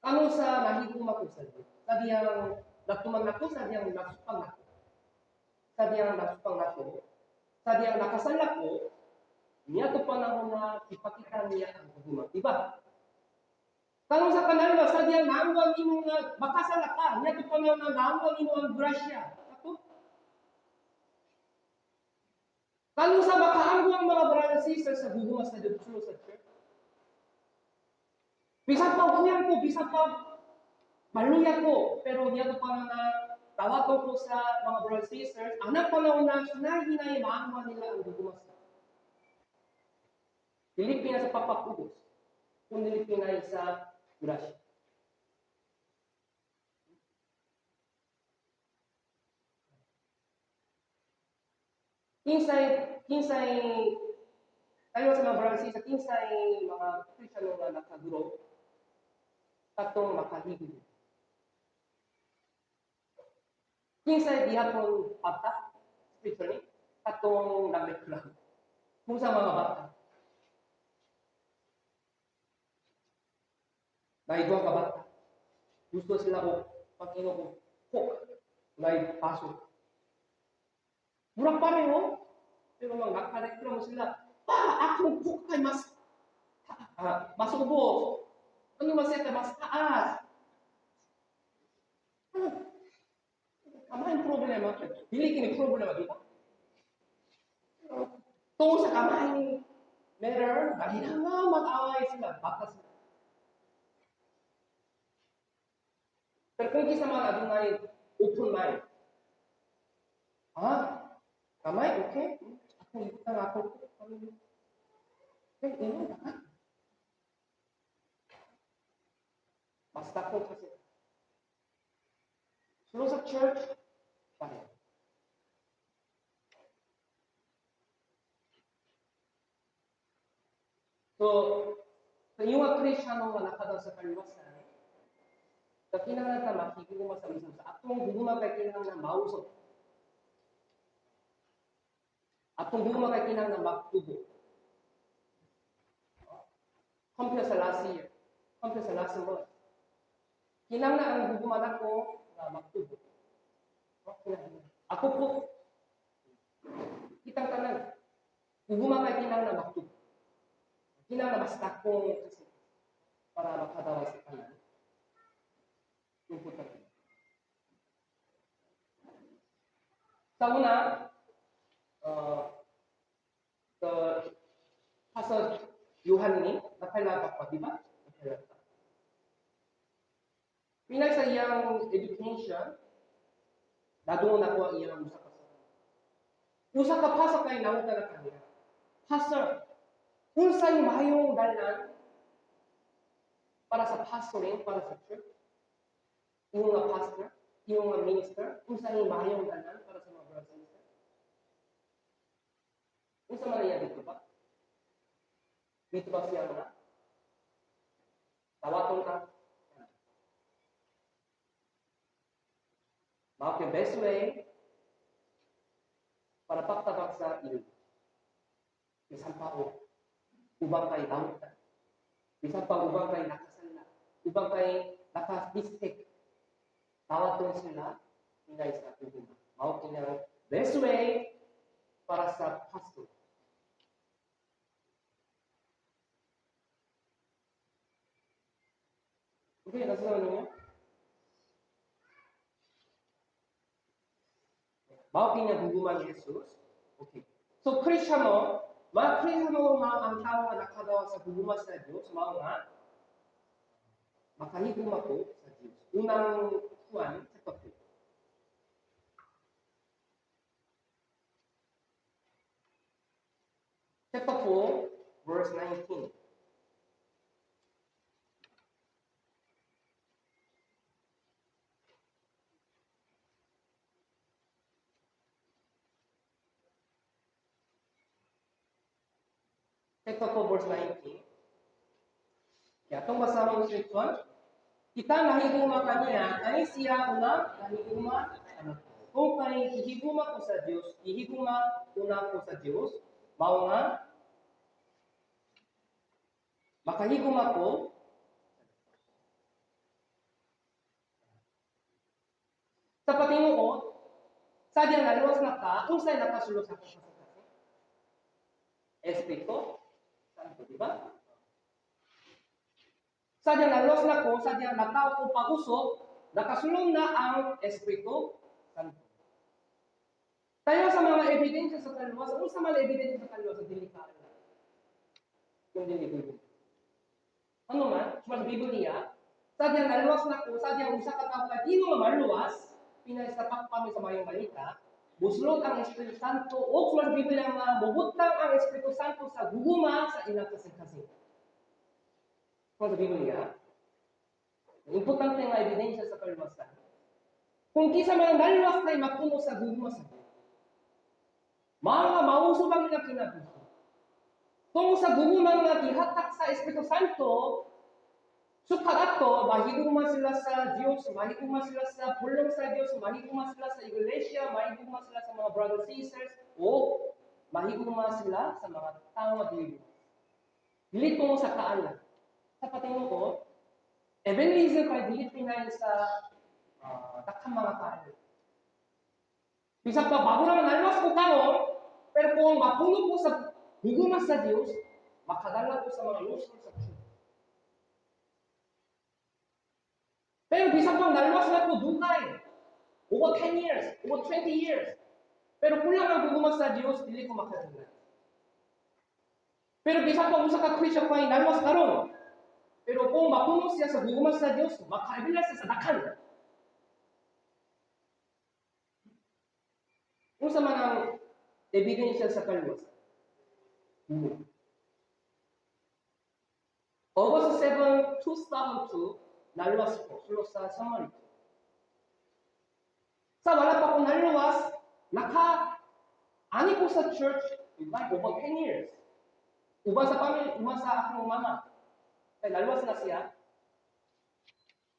Ano sa nahiguma ko sa Diyos? Sa diyang natuman nako, sa diyang nasupang nako. Sa diyang nasupang nako, sa diyang nakasala ko, niya to panahon na ipakita niya ang gugma. Diba? Tanong sa kanalwa, sa diyang naangwang imo nga makasala ka, niya to panahon na naangwang imo ang grasya. Ato? Tanong sa makaangwang mga brothers and sisters sa gugma sa Diyos sa church. Bisan pa huyan ko, bisan pa maluya ko, pero niya to panahon na tawagon ko sa mga brothers and sisters, anak panahon na hinay-hinay maangwan nila ang gugma sa Dili pina sa papapugos, kung dili pinay sa grasya. Kinsay, tayo sa mga brothers and sisters, kinsay mga Kristiyano nga nakaguro, katong makahigog. Kinsay gihapon bata, spiritually, katong nagreklamo. Kung sa mga bata, naigwa ka bata, gusto sila ko, pag-ino ko, coke, nay paso. Murag pareho, pero mga nakareklamo sila, pa, akong coke kay mas ubos. Ano mas ito, mas taas. Ano? Kamay problema. Dili kini problema, di ba? Tungkol sa kamay matter, dali na nga mag-away sila, bata sila. Pero kung kinsa man adunay open mind, ah, kamay, okay? Ako, ibutang ako. Okay, ingon ka. Basta ko kasi. Sulod sa church, pare. So, sa iyong Kristiyano nga nakadal sa kaluwasan, sa kinahanglan ta makigugma sa bisan sa atong gugma kay kinahanglan mausok. Atong gugma kay kinahanglan magtubo. Compare sa last year, compare sa last month. Kinahanglan ang gugma nako nga magtubo. Kinahanglan. Ako po, kitang tanan, gugma kay kinahanglan magtubo. Kinahanglan mas dakong kasi para makadawa sa tanan. Importante. Sa una, the Pastor 요한이 nakailabak pa, di ba? Nakailabak. Pinay sa iyang education, nadungo na ko ang iyang usa ka usa ka pastor kay nanguta na kaniya. "Pastor, unsay mayong dalan para sa pastoring, para sa church? Iyong nga pastor, iyong nga minister, unsay mayong dalan para sa mga brothers and sisters?" Unsa man iya dito ba? Dito ba siya mga? Tawaton ka. Mao kay best way para pagtabang sa ilo. Bisan pa o ubang kay dawta. Bisan pa ubang kay nakasala. Ubang kay naka-mistake. Tawaton sila ingay sa gugma. Mao kinang best way para sa pastor. Okay, nasa ninyo? Mao kini ang gugma ni Jesus. Okay. So Kristiyano, mga Kristiyano mao ang tao nga nakadawa sa gugma sa Dios, mao nga makahiguma ko sa Dios. Unang Juan chapter 2. Chapter 4, verse 19. Chapter 4, verse 19. Kaya itong basahon sa Juan, kita nahiguma kaniya, kay siya una nahiguma kanato. Kung kay hihiguma ko sa Dios, hihiguma una ko sa Dios, mao nga makahiguma ko. Sa patinuod, sa diyang naluwas na ka, unsay nakasulod sa akong kasing-kasing? Espiritu Santo, di ba? Sa diyang naluwas na ko, sa diyang natao ko pag-usok, nakasulong na ang Espiritu Santo. Tayo sa mga ebidensya sa kaluwas, unsa man ebidensya sa kaluwas sa dili ka alam? Kung dili gugma. Ano man, sa Biblia, sa diyang naluwas na ko, sa diyang usa ka tawo ka dino nga maluwas, pinay sa pakpami sa mayong balita, buslot ang Espiritu Santo, o sa Biblia nga mubutang ang Espiritu Santo sa guguma sa ilang kasing-kasing. Sa Biblia, importante nga ebidensya sa kaluwasan. Kung kisa man naluwas kay mapuno sa gugma sa Dios. Mga mauso bang ilang kinabuhi? Kung sa gugma nga gihatag sa Espiritu Santo, sukat ato, mahiguma sila sa Dios, mahiguma sila sa pulong sa Dios, mahiguma sila sa iglesia, mahiguma sila sa mga brothers and sisters, o mahiguma sila sa mga tao nga dili. Dili tungo sa kaalam. Sa patingin ko, evangelism kay dili pinay sa daghang mga kaalam. Bisan pa bago naman naluwas ko karon, pero kung mapuno ko sa gugma sa Dios, makadala ko sa mga lost sa truth. Pero bisan pang naluwas na ko dugay, over 10 years, over 20 years, pero kulang ang gugma sa Dios, dili ko makadala. Pero bisan pa usa ka Christian pa naluwas karon, pero kung mapuno siya sa gugma sa Dios, makaibila siya sa dakhan. Unsa man ang ebidensya sa kaluwasan? August 7, 2002, naluwas ko, sulod sa Samaritan. Sa wala pa ko naluwas, naka, ani ko sa church, like over 10 years. Uban sa pamilya, uban sa akong mama. Kaya naluwas na siya.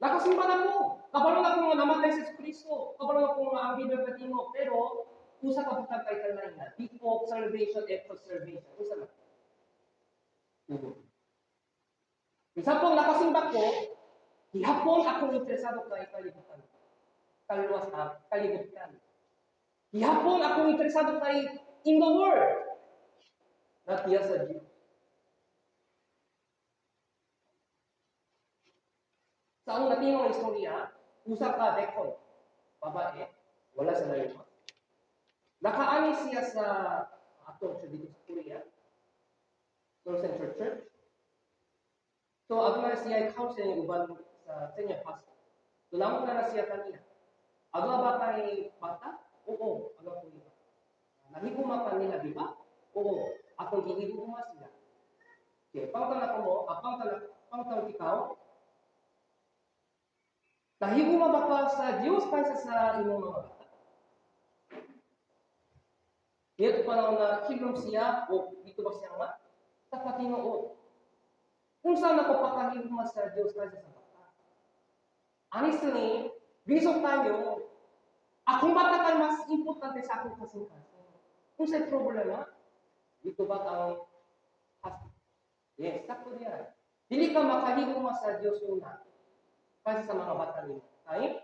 Nakasimba na ko. Kabalo na ko nga namatay si Kristo. Kabalo na ko nga ang Biblia patino. Pero, usa ka butang kay kalay na, di ko salvation and preservation? Unsa na? Gugma. Bisan pong nakasimba ko, gihapon akong interesado kay kalibutan. Kaluwas ang kalibutan. Gihapon akong interesado kay in the world. Natiya sa Diyos. Sa akong natingong istorya, usa ka deacon, babae, wala sa layo. Nakaani siya sa atong siya dito sa Korea, Seoul Central Church. So, aduna siya counseling uban sa senior pastor. So, lamang na siya kaniya. Aduna ba kay bata? Oo, aduna ko iba. Nahiguma ka nila, di ba? Oo, akong gihiguma sila. Okay, pangtan ako mo, pangtan ikaw. Nahiguma ba ka sa Diyos kaysa sa imong mga bata? Dito pa na hilom siya o dito ba siya nga? Sa patinuod. Kung saan ako pakahiguma sa Diyos kaysa sa bata? Honestly, bisog tayo, akong bata kay mas importante sa akong kasing-kasing. Kung sa problema, dito ba ang yes, sakto diyan. Dili ka makahiguma sa Diyos una kaysa sa mga bata nimo. Kay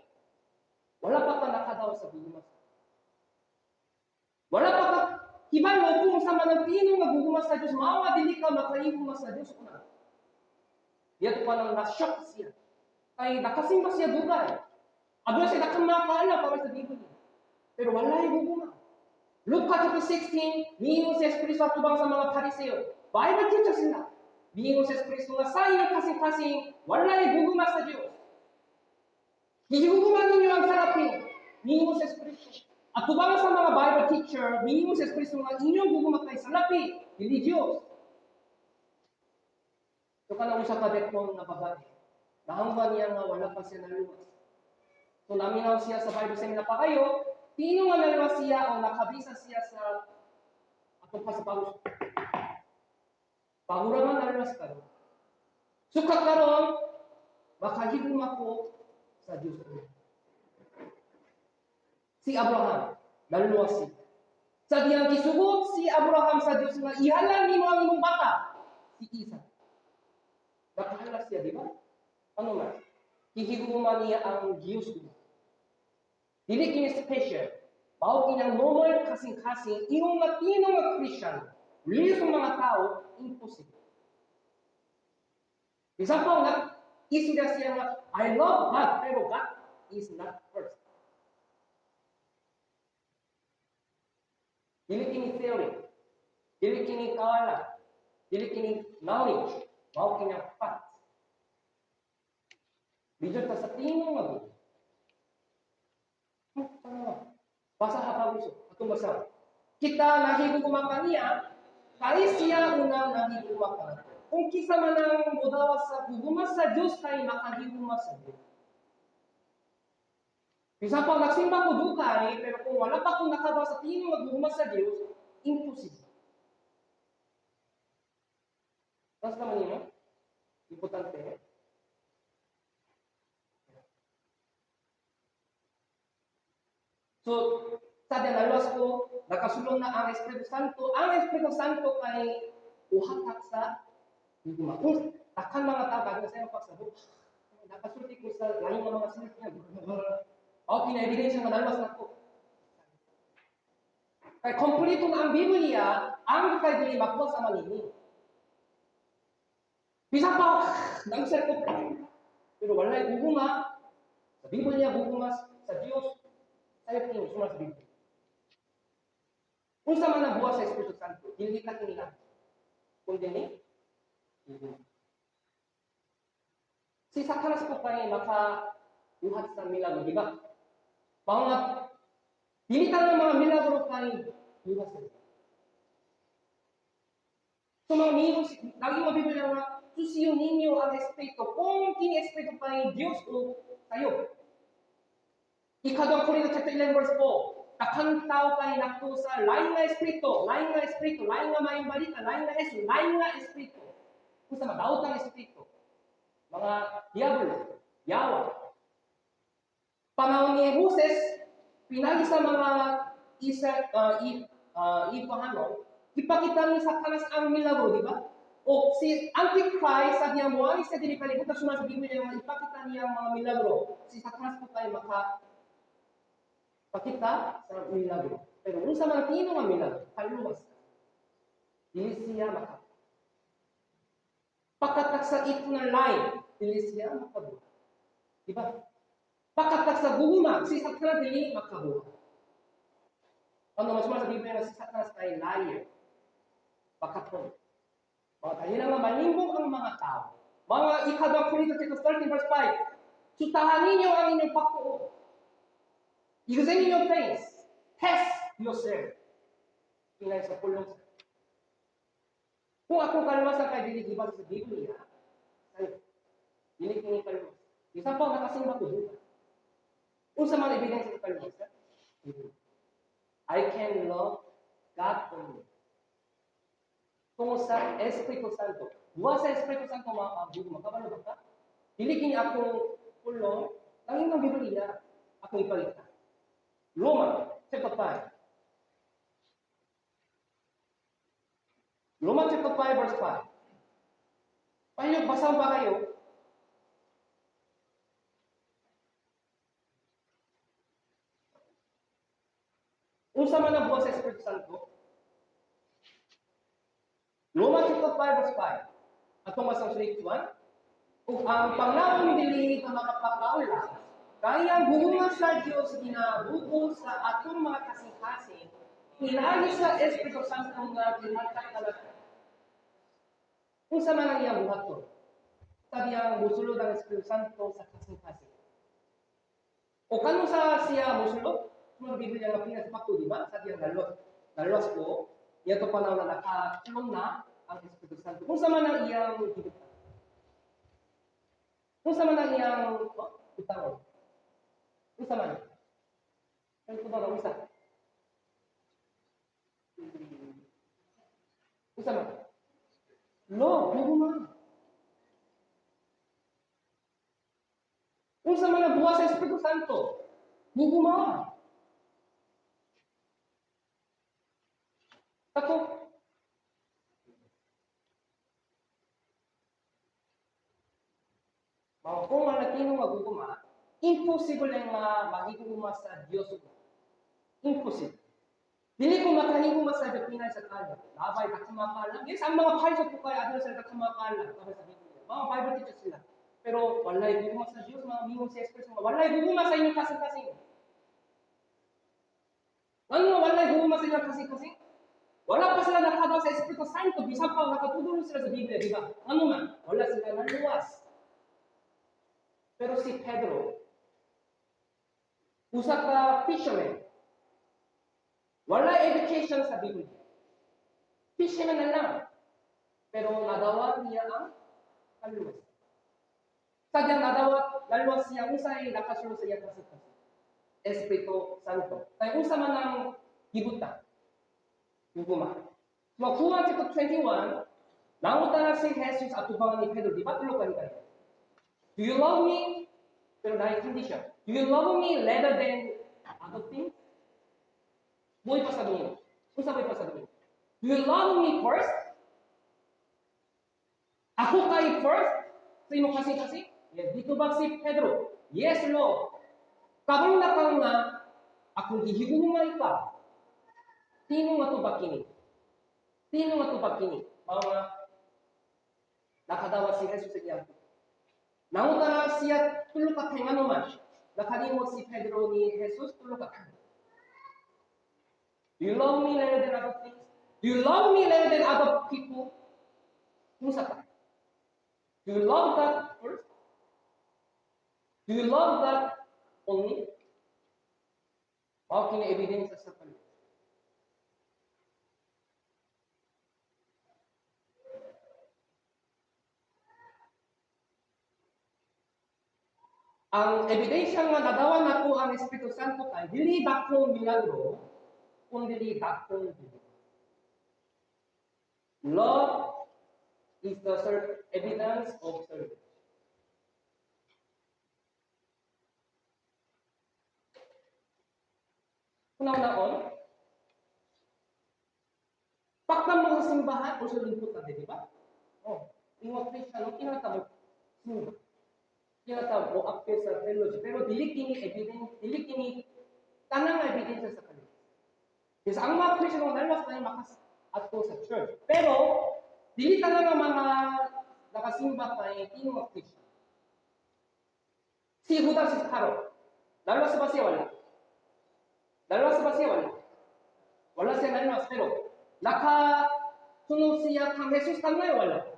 wala pa ka nakadaw sa gugma sa wala pa ka hibalo kung sa man ang tinong nga gugma sa Diyos, mao nga dili ka makahiguma sa Diyos una. Dito pa lang na-shock siya. Kay nakasimba siya dugay. Aduna siya nakamakaala para sa Biblia. Pero walay gugma. Luke chapter 16, miingon si Jesu atubang sa mga Pariseo. Bible teacher sila. Miingon si Jesu nga sa inyong kasing-kasing walay gugma sa Diyos. Gihuguma ninyo ang salapi. Miingon si Jesu. Atubang sa mga Bible teacher, miingon si Jesu nga inyong gugma kay salapi, dili Diyos. So kanang usa ka deacon nga babae, nahangman niya nga wala pa siya naluwas. So naminaw siya sa Bible seminar pa kayo, tino nga naluwas siya o nakabisa siya sa atong pa sa pagos. Pahura man naluwas karon. Sukat karon makahiguma ko sa Diyos. Si Abraham, naluwas siya. Sa diyang gisugot si Abraham sa Diyos nga ihalan nimo ang imong bata, si Isaac. Nakahalas siya, di ba? Ano man? Hihiguma niya ang Diyos. Dili kini special. Mao kinang normal kasing-kasing ingon nga tino nga Christian. Religious mga tao, impossible. Bisan pa nga istorya siya nga I love God, pero God is not first. Dili kini theory. Dili kini kawala. Dili kini knowledge. Mao kini ang fact. Dito ta sa tinong nga buhi. Basa ha pa gusto. Atong basa. Kita nahigugma kaniya, kay siya unang nahigugma kanato. Kung kisa man ang modawa sa gugma sa Dios kay makahigugma sa Dios. Bisan pa nagsimba ko dugay, pero kung wala pa akong nakadawa sa tinong nga gugma sa Dios, imposible. Tapos naman yun, importante. So, sa dinalos ko, nakasulong na ang Espiritu Santo. Ang Espiritu Santo kay uhatak sa gugma. Kung takan mga tao, kagna sa iyong pagsabot, nakasulti ko sa laing mga silip niya. O, kina-ebidensya nga naluwas na ko. Kay kompleto na ang Biblia, ang kay dili makuha sa manini. Bisan pa, nagsir ko, pero walay gugma sa Biblia, gugma sa Dios, sa iyo suma sa Biblia. Unsa man ang buhat sa Espiritu Santo, dili ka kinila. Kundi ni gugma. Si Satanas po kay makabuhat sa milagro, di ba? Mao nga dili ka ng mga milagro kay buhat sa Diyos. So mga amigos, lagi mo Biblia nga susiyo ninyo ang Espiritu. Kung kini Espiritu kay Dios o kayo. Ikaduhang Korinto chapter 11 verse 4. Daghang tao kay naktuo sa lain nga espiritu, lain nga espiritu, lain nga maayong balita, lain nga Jesus, lain nga espiritu. Kung sa madaot ang espiritu, mga diablo, yawa. Panahon ni Moses, pinagi sa mga isa Ipahanon, ipakita ni Satanas ang milagro, di ba? O si Antichrist, sabi niya, muali siya diri kalibutan, suma sa Biblia nga ipakita niya ang mga milagro. Si Satanas po tayo maka pakita sa milagro. Pero unsa man tino nga milagro, kaluwas. Dili siya maka. Pakatak sa eternal life, dili siya makabuhat. Di ba? Pakatak sa gugma, si Satanas dili makabuhat. Ano mas sa Biblia nga si Satanas ay liar. Bakaton. Mga tayo nga malimbong ang mga tao. Mga Ikaduha Korinto chapter 13 verse 5. Sutahan ninyo ang inyong pagtuo. Examine your faith. Test yourself. Inay sa pulong sa. Kung akong kaluwasan kay dili giba sa Biblia, ay dili kini kaluwas. Isa pa nakasimba ko duha. Unsa man ebidensya sa kaluwasan? I can love God only. Tungod sa Espiritu Santo. Buwa sa Espiritu Santo mga gugma. Kabalo ba ka? Dili kini akong pulong, ang imong Biblia, akong ipakita. Roma chapter 5. Roma chapter 5 verse 5. Paano basahan ba kayo? Unsa man ang buwa sa Espiritu Santo? Roma chapter 5 verse 5. Atong masang 3 1. Ug ang panglaom dili ka makapakaula, kay ang gugma sa Dios ginabubo sa atong mga kasing-kasing, pinaagi sa Espiritu Santo nga gihatag kanato. Unsa man ang iyang buhaton? Sabi ang musulod ang Espiritu Santo sa kasing-kasing. O kano sa siya musulod? Mga Biblia nga pinas sa, di ba? Sabi ang nalos. Nalos ko, iya to panahon na nakakulong na ang Espiritu Santo. Kung sa man ang iyang hibutan? Kung sa man ang iyang utangon? Kung sa man? Ano ko ba na usa? Unsa man? Love, gugma. Unsa man ang buwas sa Espiritu Santo? Gugma. Ako, mga kung ang Latino nga gugma, impossible nga mahigugma sa Dios. Impossible. Dili ko makahigugma sa Dios pinay sa kanya. Labay kakumakalam. Yes, ang mga pariso po kay aduna sila kakumakalam. Tapos sa Biblia. Mga Bible teachers sila. Pero walay gugma sa Dios, mga mingon si Espiritu, walay gugma sa inyong kasing-kasing. Ano walay gugma sa inyong kasing-kasing? Wala pa sila nakadaw sa Espiritu Santo, bisan pa nakatudlo sila sa Biblia, di ba? Ano man, wala sila naluwas. Pero si Pedro, usa ka fisherman, wala education sa Biblia. Fisherman na lang. Pero nadawat niya ang kaluwas. Sadyang nadawat, naluwas siya, usay nakasulod sa iyang kasing-kasing. Espiritu Santo. Kaya unsa man ang gibuta? Gugma. So, Juan chapter 21, nangutana si Jesus atubangan ni Pedro, di ba? Tulo ka kayo. Do you love me? Pero naay condition. Do you love me rather than other things? Mo ipasabihin. Unsa mo ipasabihin? Do you love me first? Ako kay first? Sa imong kasing-kasing? Yes, dito ba si Pedro? Yes, Lord. Kabalo na ka nga akong gihigugma ikaw. Tino nga tubag kini? Tino nga tubag kini? Mga nakadawa si Jesus sa iyang. Nangutana siya tulo ka kay ngano man. Nakalimot si Pedro ni Jesus tulo ka. Do you love me rather than other things? Do you love me rather than other people? Unsa ka? Do you love God first? Do you love God only? Mao kini ebidensya sa paluwas. Ang ebidensya nga nadawa nako ang Espiritu Santo kay dili dakong milagro, kundi dakong gugma. Love is the evidence of service. Una-unaon, Pagka mo sa simbahan, o sa lingkod na, di ba? Oh, ingon Christian, kinata mo simba. Kinata mo apil sa fellowship. Pero dili kini evidence, dili kini tanang ebidensya sa kanila. Kasi ang mga Christian mga nalwas na makas ato sa church. Pero dili tanang nga mga nakasimba kay tinuod Christian. Si Judas Iscariot, nalwas ba siya wala? Nalwas ba siya wala? Wala siya nalwas, pero nakasunod siya kang Jesus kanay wala?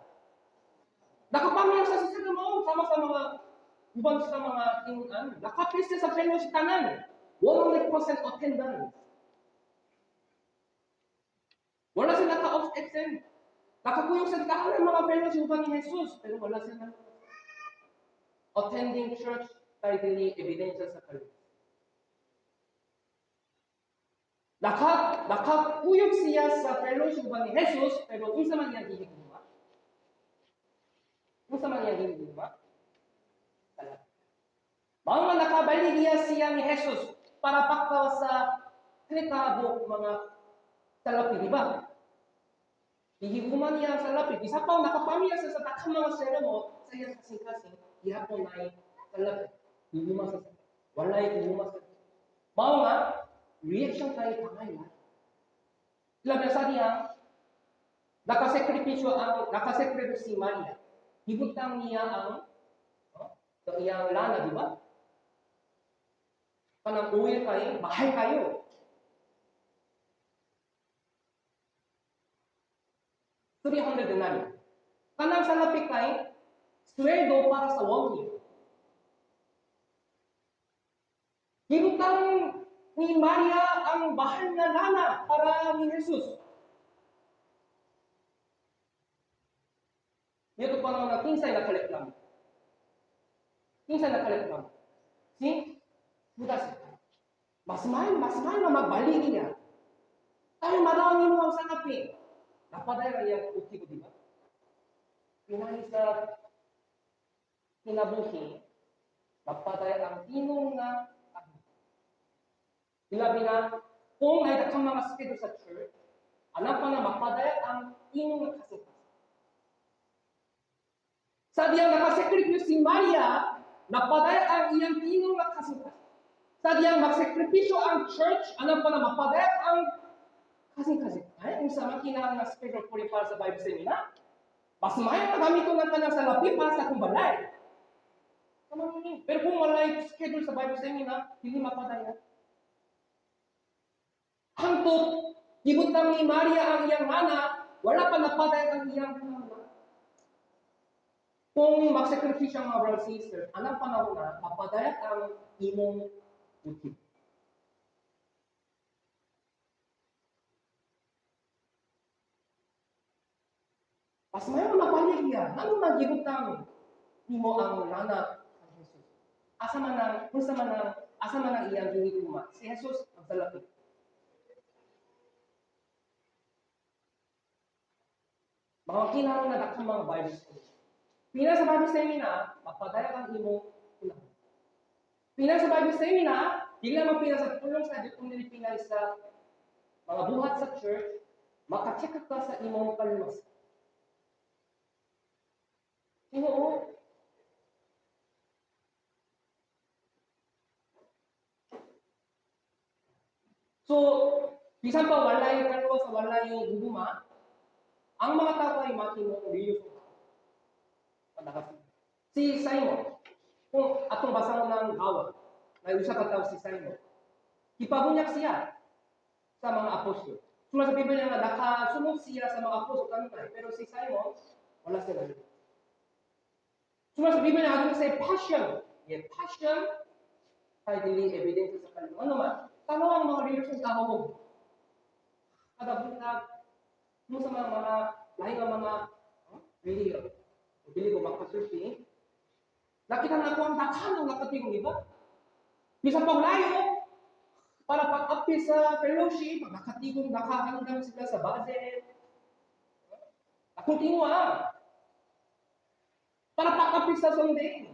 Nakapamilya sa sa mo sama sa mga uban sa mga tinunan. Nakapil siya sa fellowship tanan. 100% attendance. Wala siya naka-absent. Nakakuyog sa tanan ng mga fellowship uban ni Jesus, pero wala siya na attending church kay dili ebidensya sa kaluwas. Nakakuyog siya sa fellowship uban ni Jesus, pero unsa man iyang gihigugma? Unsa man iyang gihigugma? Wala. Mao man nakabaligya siya ni Jesus para paktaw sa tritabok mga salapi, di ba? Gihigugma niya ang salapi. Isa pa nakapamilya siya sa daghang mga seremon sa iyang kasing-kasing, gihapon ay salapi. Gihigugma sa salapi. Walay gihigugma sa salapi. Mao nga, reaction kay pangay na. Ilabi sa diya, nakasakripisyo si Maria. Gibutang niya ang sa iyang lana, di ba? Kanang oil kay, mahal kayo. 300 denarii. Kanang salapi kay, sweldo para sa 1 year. Gibutang ni Maria ang mahal na lana para ni Jesus. Dito pa naman na kinsay nakareklamo. Kinsay nakareklamo. Si Judas. Mas mahal na magbalik niya. Tayo marami mo ang salapi. Napaday ang iyang uti ko, di ba? Pinahi sa kinabuhi, napaday ang tinong nga Ilabi na, kung ay daghang mga schedule sa church, alam pa na mapadaya ang tinong nga kasing-kasing. Sa diyang nakasakripisyo si Maria, napadaya ang iyang tinong nga kasing-kasing. Sa diyang magsakripisyo ang church, alam pa na mapadaya ang kasing-kasing. Ay, kung sa mga kinahanglan nga schedule po rin para sa Bible seminar, mas maayo na gamit ko ng kanang salapi para sa akong balay. Pero kung walay schedule sa Bible seminar, hindi mapadaya. Hangtod, gibutang ni Maria ang iyang mana, wala pa napadaya ang iyang mana. Kung magsakripisyo ang mga brothers and sisters, anang panahon na, mapadaya ang imong uti. Mas mayo mapalig niya, anong magibutang nimo ang lana ang Jesus? Asa man ang, unsa man ang, asa man ang iyang gihigugma? Si Jesus ang salapi. Mga kinahanglan na daghang mga Bible study. Pina sa Bible seminar, mapadaya ang imong unahon. Pina sa Bible seminar, di lamang pina sa pulong sa Diyos, kundi pina sa mga buhat sa church, makacheck ka sa imong kaluwas. Tinuod. So, bisan pa walay kaluwas, walay guguma, ang mga tao ay mahimong relihiyoso. Si Simon, kung atong basahon ng gawa, may usa ka tawo si Simon. Gipabunyag siya sa mga apostol. Suma sa Biblia nga nakasunod siya sa mga apostol kanunay, pero si Simon wala siya nalibot. Suma sa Biblia nga sa passion, yeah, passion kay dili ebidensya sa kaluluwa. Ano man, tanaw ang mga relihiyosong tao. Kada buntag, mo sa mga lahi nga mga relihiyon. Dili ko makasulti. Nakita na ako ang daghan ang nakatingog, di ba? Bisan pag layo, para pag-apil sa fellowship, nakatigong, nakahandam sila sa budget. Akong tinguha. Para pag-apil sa Sunday.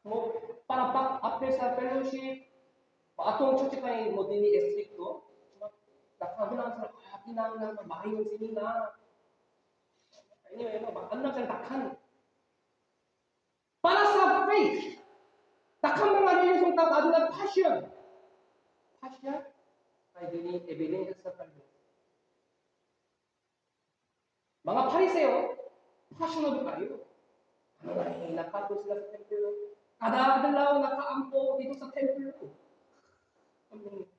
Mo, para pag-apil sa fellowship, Atong church kay mo dili estrikto, nakahulang sila, ah, kinahanglan maayong sinina. Anyway, no, andam sila dakhan. Para sa faith, dakhan mga relihiyosong tao aduna passion. Passion ay dili ebidensya sa kaluwasan. Mga Pariseo, passionate kayo. Ano nga, nakato sila sa templo. Kada adlaw nakaampo dito sa templo.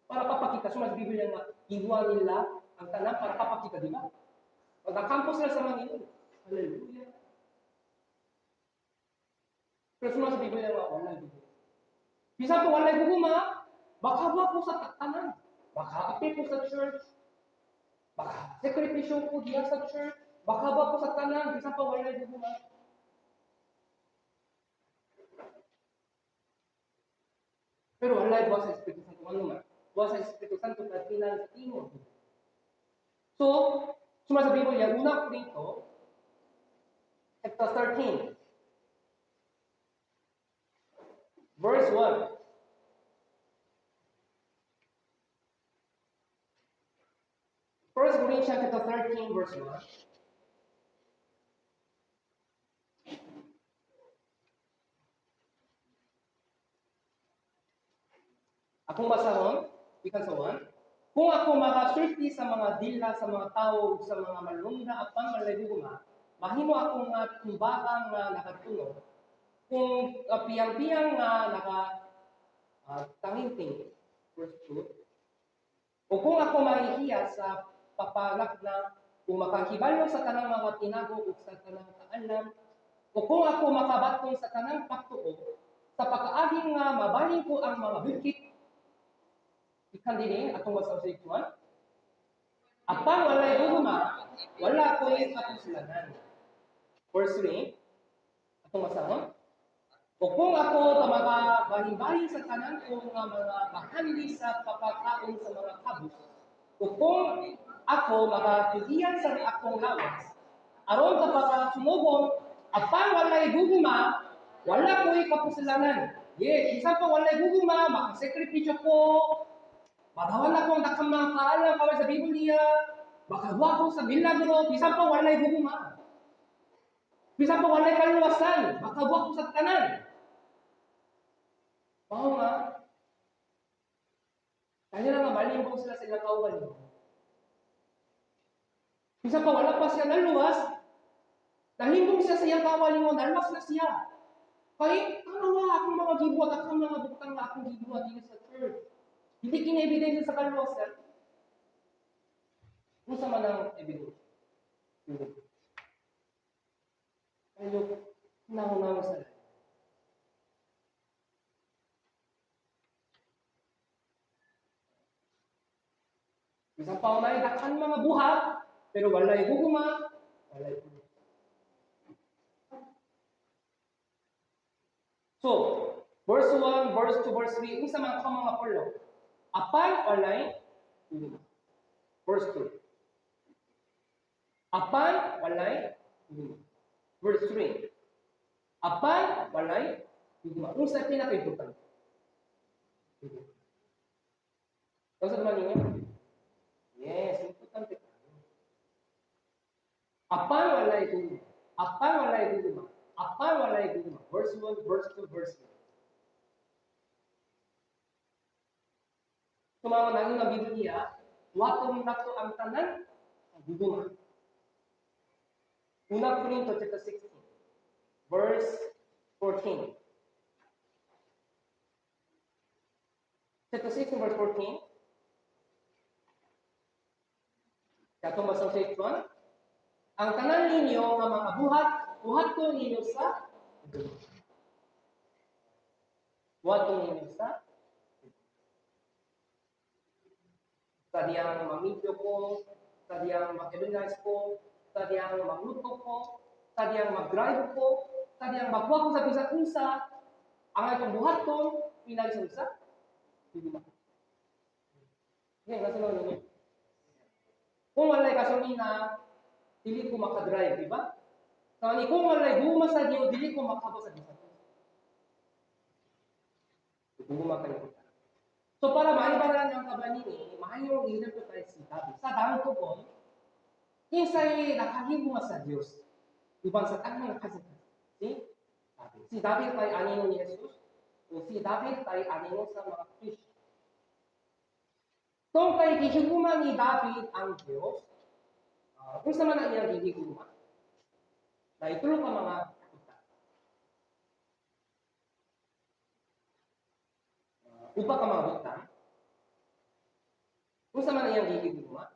Para papakita, so mas Biblia nga, iwa nila ang tanan para papakita, di ba? Pag nakampo sila sa Mangingon, hallelujah. Pero suma sa Biblia nga, wala gugma. Bisan po walay gugma, makabuhat po sa tanan. Makaapil po sa church, maka sakripisyo po diya sa church, makabuhat po sa tanan, bisan pa walay gugma. Pero walay buhat sa Espiritu Santo ano man. Buhat sa Espiritu Santo kay pinang sa tingog. So, suma sa Biblia, Una Corinto, chapter 13, verse 1. First Corinthians chapter 13, verse 1. Akong basahon, gikan sa 1. Kung ako makasulti sa mga dila sa mga tawo ug sa mga malungga apan walay gugma, mahimo ako nga tumbaka nga nakatunog, kung piyang-piyang nga naka tanginting, verse 2. O kung ako mahihiya sa papalak na kung makahibalo sa tanang mga tinago ug sa tanang kaalam, o kung ako makabaton sa tanang pagtuo, sa pagkaaging nga mabalhin ko ang mga bukit, ikan dinhi atong basa sa 1. Apan walay gugma, wala ko'y kapuslanan. Verse 3, atong basahon. O kung ako makabahin-bahin sa tanan ko nga mga bahandi sa papakaon sa mga kabus, o kung ako makatugian sa akong lawas, aron kapakasunugon, apan walay gugma, wala ko'y kapuslanan. Yes, bisan pa walay gugma, makasakripisyo ko, madawan ako ang dakang mga kaalam kaway sa Biblia, makahuwa ko sa milagro, bisan pa walay gugma. Bisan pa walay kaluwasan, makahuwa ko sa tanan. Mao nga, kanya na nga malimbong sila sa ilang kaugalingon. Bisan pa wala pa siya naluwas, nalimbong siya sa iyang kaugalingon, naluwas na siya. Kay, tanawa akong mga gibuhat, akong mga butang na akong gibuhat dito sa church. Hindi kina-ebidensya sa kaluwasan. Unsa man ang ebidensya? Kayo, hinahunahon sa lahat. Bisan pa walay dakhan mga buhat, pero walay gugma, walay pulos. So, verse 1, verse 2, verse 3, unsa man ka mga pulo? Apan walay gugma. Verse 2. Apan walay gugma. Verse 3. Apan walay gugma. Unsa pinaka-importante? Gugma. Unsa man ninyo? Yes, importante. Apan walay gugma. Apan walay gugma. Apan walay gugma. Verse 1, verse 2, verse 3. Tumama na ang Biblia, waton nato ang tanan ang gugma. Una Corinto chapter 16, verse 14. Chapter 16, verse 14. Katong basa sa 1, ang tanan ninyo nga mga buhat, buhaton ninyo sa gugma. Buhaton ninyo sa sa diyang mamidyo ko, sa diyang mag-evangelize ko, sa diyang magluto ko, sa diyang mag-drive ko, sa diyang magbuhat ko sa bisan unsa, ang atong buhaton, pinagi sa unsa? Gugma. Okay, nasa naman ninyo. Kung walay gasolina, dili ko makadrive, di ba? Kani kung walay gugma sa Dios, dili ko makabot sa bisan unsa. Gugma kayo. So para maibaran ang kabanini, maayong ehemplo tayo si David. Sa dangkopon, kinsay nakahiguma sa Dios uban sa tanang nakasakit. Si David. Si David kay anino ni Jesus o si David kay anino sa mga Christian. Kung kay gihiguma ni David ang Dios, unsa man ang iyang gihiguma? Na itulo ka mga kita. Upa ka mga butang. Unsa man ang iyang gihiguma?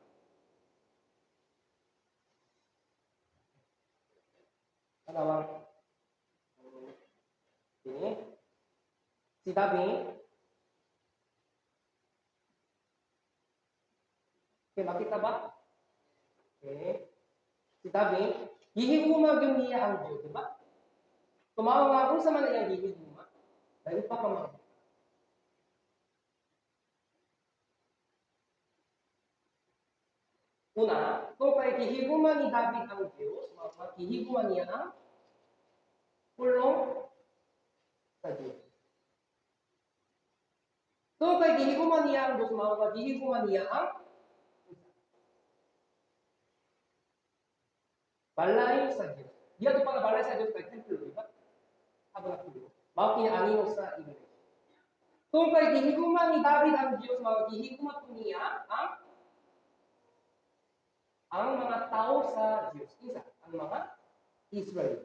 Tanawang ini si David. Okay, makita ba? Okay. Si David, gihiguma gyud niya ang Dios, di ba? Tumawa nga unsa man ang iyang gihiguma, dahil upa ka mga Una, kung kay gihiguma ni David ang Dios, gihiguma niya ang pulong sa Dios. Kung kay gihiguma niya ang Dios, gihiguma niya ang balay sa Dios. Diya to pa nga balay sa Dios kay templo, di ba? Tabernakulo. Mao kini anino sa iglesia. Kung kay gihiguma ni David ang Dios, mao gihiguma po niya ang mga tao sa Dios. Kinsa? Ang mga Israel.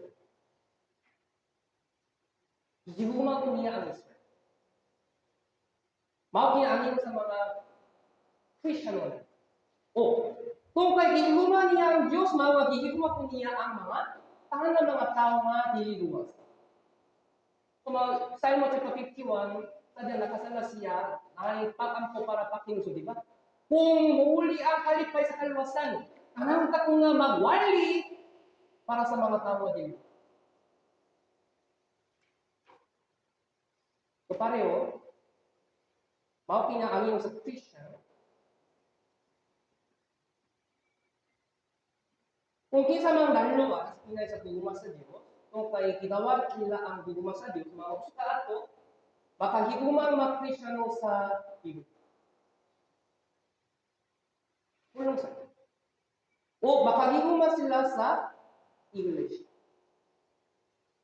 Gihiguma po niya ang Israel. Mao kini anino sa mga Christian. O, kung kay gihiguma niya ang Dios, mao gihiguma po niya ang mga tanan mga tao nga dili luwas. So, mga Psalm chapter 51, sadya nakasala siya, ay patampo para pakinuso, di ba? Kung muuli ang kalipay sa kaluwasan, tanang ta ko nga magwali para sa mga tao nga dili. So pareho, mao kini ang sa Christian. Kung kinsa mang naluwas pinay sa gugma sa Dios, kung kay gidawat nila ang gugma sa Dios, mao sa ato makahiguma ang mga Kristiyano sa Biblia. Pulong sa Dios. O makahiguma sila sa iglesia.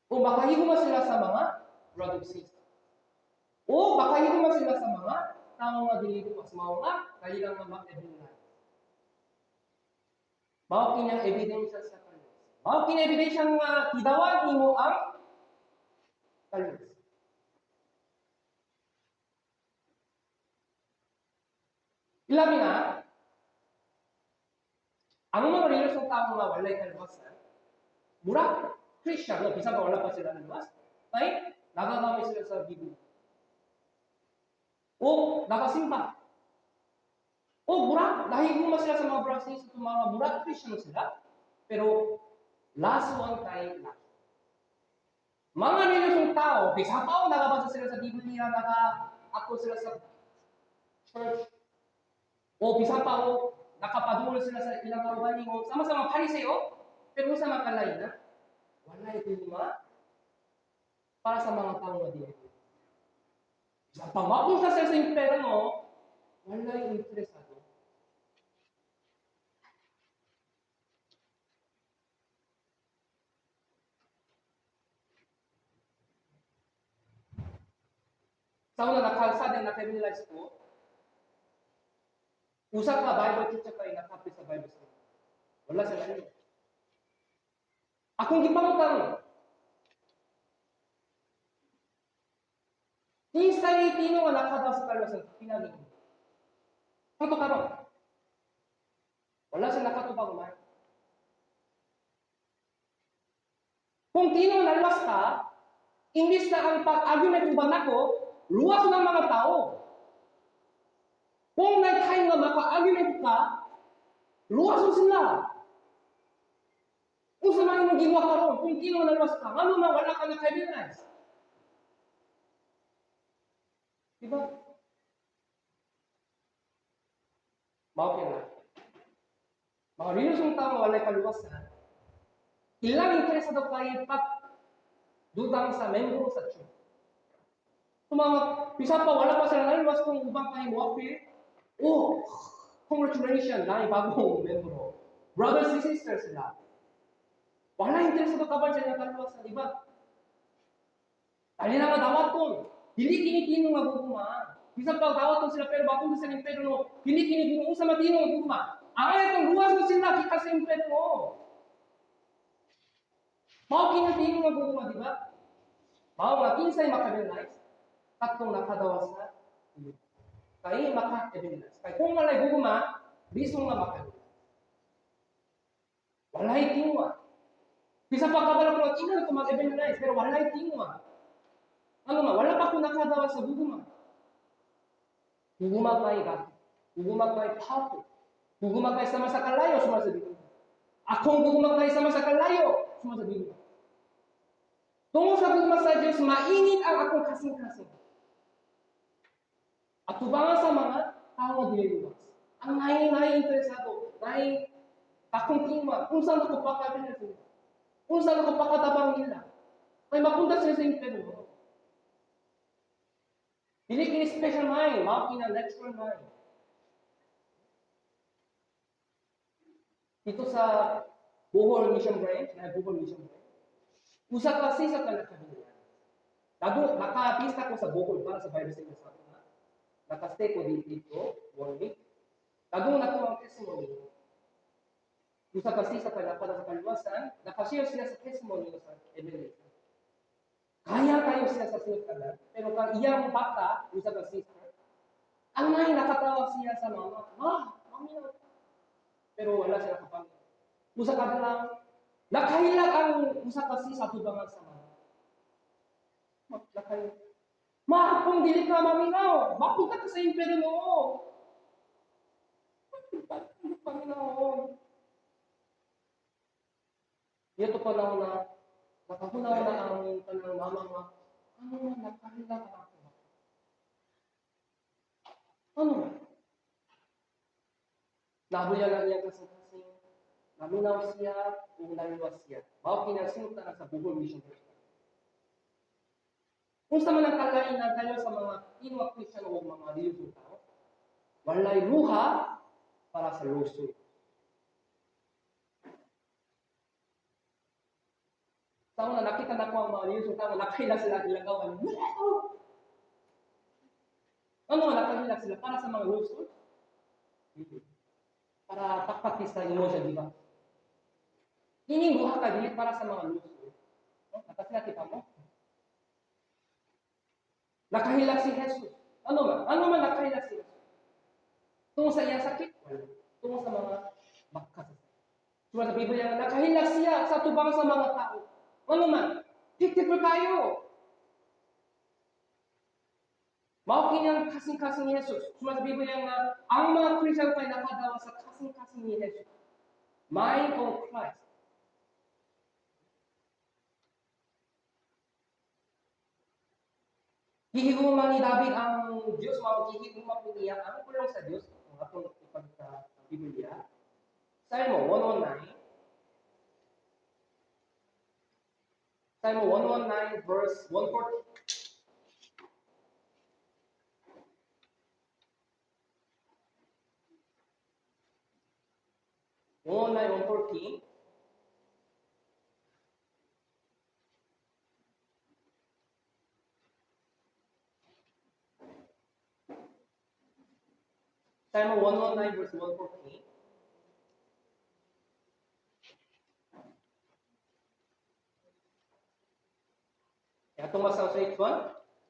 O makahiguma sila sa mga brothers and sisters. O makahiguma sila sa mga tao nga dili luwas, mao nga kailangan nga mag-evolution. Mao kini ang ebidensya sa kaluwas. Mao kini ebidensya nga gidawat nimo ang kaluwas. Ilabi na, ang mga relihiyosong tao nga walay kaluwasan, mura Christian, no, bisan pa wala pa sila naluwas, ay nagagamit sila sa Biblia. O nakasimba. O mura, nahiguma sila sa mga brothers and sisters, mga mura Christian sila, pero last one kay last. Mga relihiyosong tao, bisan pa o nagabasa sila sa Biblia, naka-ako sila sa church, o bisan pa o nakapadulong sila sa ilang kaugalingon, sama sa mga Pariseo, pero sa mga kalain na, walay gugma para sa mga tao nga dili. Bisan pa mapunta sila sa impyerno, walay interesado. Sa una nakalsada na-realize ko, usa ka Bible teacher kay nakapit sa Bible school. Wala sila niyo. Akong gipangutang, kinsay tino nga nakadaw sa kaluwasan pinagi. Hangtod karon. Wala siya nakatubang man. Kung tino naluwas ka, imbis na ang pag-argument uban nako, luwas ng mga tao. Kung may time nga maka-argument ka, luwas mo sila. Kung sa mga imong ginawa karon, kung tino naluwas ka, ngano man wala ka na-realize? Diba? Mao kaya na. Mga relihiyosong tao nga walay kaluwasan, ilang interesado kay pagdudang sa membro sa church. So mga, bisan pa wala pa sila naluwas kung ubang kay mo appear. Oh, congratulations, na bagong membro. Brothers and sisters sila. Wala interesado kaban sila nakaluwas, di ba? Dali na nga dawaton. Dili kini tinong nga gugma. Bisan pa dawaton sila pero mapunta sa impyerno. Dili kini gugma unsa man tinong nga gugma. Ang itong luwas mo sila kita sa impyerno. Mao kini tinong nga gugma, di ba? Mao nga kinsay maka-realize katong nakadawa sa kay maka-evangelize. Kay kung walay gugma, lisod nga maka-evangelize. Walay tingwa. Bisan pa kabalo ko ingon ko mag-evangelize pero walay tingwa. Ano nga, wala pa ko nakadawa sa gugma. Gugma kay ka. Gugma kay powerful. Gugma kay sama sa kalayo suma sa Biblia. Akong gugma kay sama sa kalayo suma sa Biblia. Tungod sa gugma sa Dios, mainit ang akong kasing-kasing. At tubangan sa mga tao nga dili luwas. Ang naay interesado, naay akong tingwa, kung saan ako pakabili sila. Kung saan ako pakatabang nila. Kay mapunta sila sa impyerno. Dili kini special mind, mao kini natural mind. Dito sa Bohol Mission Branch, na Bohol Mission Branch, usa ka sa ka nakabilian. Labo, nakapista ko sa Bohol para sa Bible study sa ako na. Nakastay ko dito, one week. Labo na ko ang testimony. Usa ka sa ka sa kaluwasan, nakashare sila sa testimony sa Emily. Kaya kayo sila sa sinutalan, pero kang iyang bata, usa ka sister, ang may nakatawag siya sa mama, "Ma, mami na." Pero wala siya nakapamilya. Usa ka lang, nakahilak ang usa ka sis sa tubangan sa mama. Nakahilak. "Ma, kung dili ka maminaw, mapunta ka sa impyerno." Paminaw. Ito pa lang na nakahunaw na ang kanang mama nga, ano man nakahilak ang ako. Ano man? Nahulya lang iyang kasing-kasing, naminaw siya, ug naluwas siya. Mao kinasinta na sa Bohol Mission Church. Kung sa man ang kalain tayo sa mga tinwak Christian o mga religious tao, walay luha para sa lusoy. Sa una, nakita na ko ang mga religious tao, nakahila sila ilagawan. Ano nga, nakahila sila para sa mga lusoy? Para pakpati sa emotion, di ba? Kining luha ka, dili para sa mga lusoy. No? Nakasinati pa mo? Nakahilak si Jesus. Ano man? Ano man nakahilak si Jesus? Tungkol sa iyang sakit? Wala. Tungkol sa mga makasasakit. Tungkol sa Biblia, nakahilak siya sa tubang sa mga tao. Ano man? Pitiful kayo. Mao kini ang kasing-kasing ni Jesus. Suma sa Biblia nga, ang mga Christian kay nakadawa sa kasing-kasing ni Jesus. Mind of Christ. Gihiguma ni David ang Diyos, mao gihiguma po niya ang pulong sa Diyos, ang atong ipagka Biblia. Salmo 119. Salmo 119 verse 140. 119, 114. Salmo 119 verse 114. Atong masang sa 1.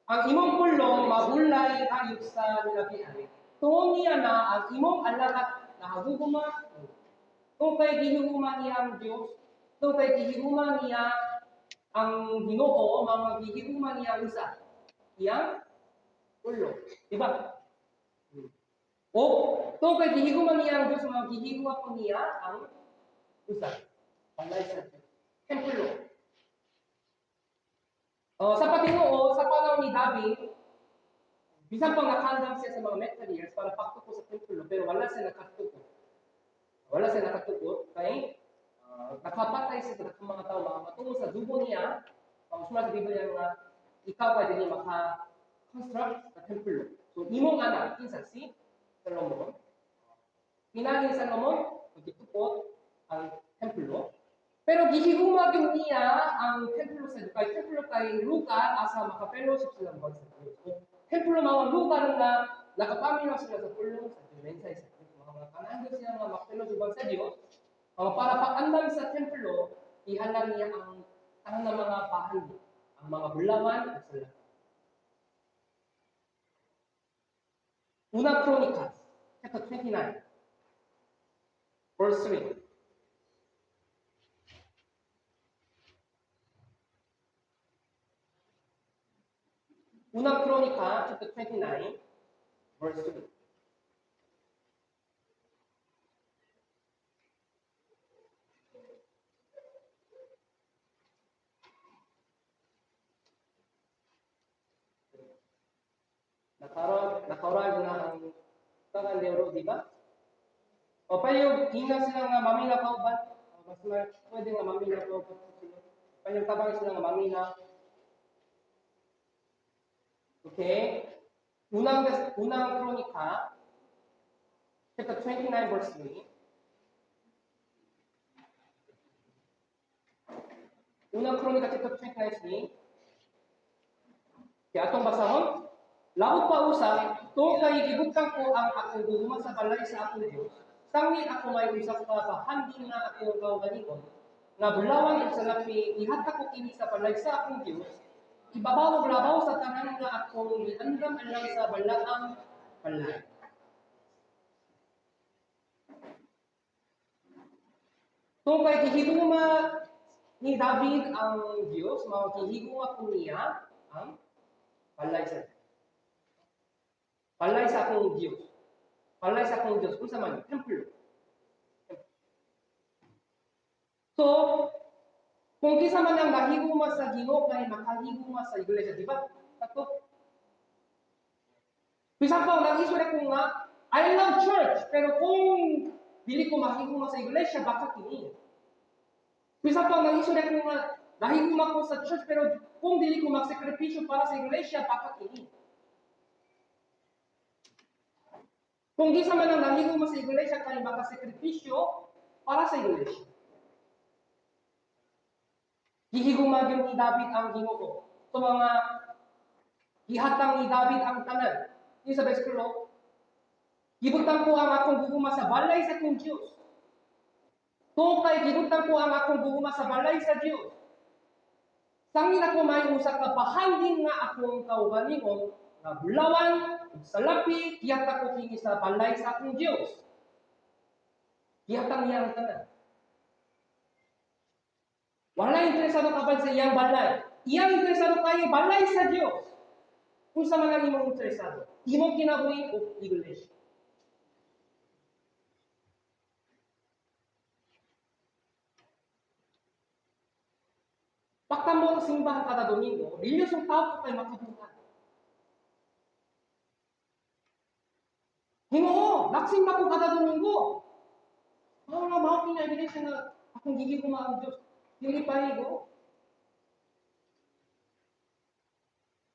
Ang imong pulong mabulay ayop sa nilabian. Tuon niya na ang imong alagat na haguguma. Kung kay gihiguma niya ang Diyos, kung kay gihiguma niya ang Ginoo, mga gihiguma niya ang usa. Iyang pulong. Diba? O, kung kay gihiguma niya ang Diyos, mga gihiguma po niya ang usa. Balay sa Diyos. Templo. Sa patinuo, sa panahon ni David, bisan pang nakandam siya sa mga messengers para pagtuko sa templo, pero wala siya nakatuko. Wala siya nakatuko, kay nakapatay siya sa mga tao, mga matungo sa dugo niya, ang suma sa Biblia nga, ikaw pa din maka Construct the templo. So imong anak kinsa si Solomon. Pinaagi ni Salomon gitupot ang templo. Pero gihiguma gyud niya ang templo sa kay templo kay lugar asa maka-fellowship sila sa Dios. So, templo mao ang lugar nga nakapaminaw sila sa pulong sa Dios, mensahe sa Dios. Mga kanahan sila nga maka-fellowship sa Dios. Mga para pag-andam sa templo, ihalang niya ang tanan ng mga bahandi, ang mga bulawan at sa lahat. Una Chronicles, chapter 29, verse 3. Una Kronika, chapter 29, verse 3. Nakaroon na ang tanan euro, di ba? O payo, ina sila nga mamina kauban. Mas pwede nga mamina kauban sila. Payo tabang sila nga mamina. Okay? Unang Kronika, chapter 29, verse 3. Unang Kronika, chapter 29, 3. Kaya atong basahon, "Labot pa usab, to kay gibutang ko ang akong gugma sa balay sa akong Dios. Sangit ako may usa ka pahandin nga akong kaugalingon, nga bulawan ug salapi, ihatag ko kini sa balay sa akong Dios. Ibabaw og labaw sa tanan nga akong giandam alang sa balaang balay." Kung kay gihiguma ni David ang Dios, mao gihiguma po niya ang balay sa akong Dios. Balay sa akong Dios. Unsa man? Templo. So, kung kinsa man ang nahiguma sa Ginoo kay makahiguma sa iglesia, di ba? Kato. Bisan pa nag-istorya ko nga I love church, pero kung dili ko mahiguma sa iglesia, baka kini. Bisan pa nag-istorya ko nga nahiguma ko sa church, pero kung dili ko magsakripisyo para sa iglesia, baka kini. Kung di sa man ang nahiguma sa iglesia kay makasakripisyo para sa iglesia. Gihiguma gyud ni David ang Ginoo. So mga gihatang ni David ang tanan. Yung sa bersikulo, "Gibutang ko ang akong gugma sa balay sa akong Dios. Tungod kay gibutang ko ang akong gugma sa balay sa Dios. Sangin ako may usa ka pahandin nga akong kaugalingon nga bulawan ug salapi, gihatag ko kini sa balay sa akong Dios." Gihatag niya ang tanan. Wala interesado kaban sa iyang balay. Iyang interesado kay balay sa Dios. Unsa man ang imong interesado? Imong kinabuhi o iglesia? Pagtamo ang simbahan kada Domingo, relihiyosong tao kay makabuhat. Hinoo, nagsimba ko kada Domingo. Mao na mao kini ebidensya nga akong gihiguma ang Dios. Dili pahigo.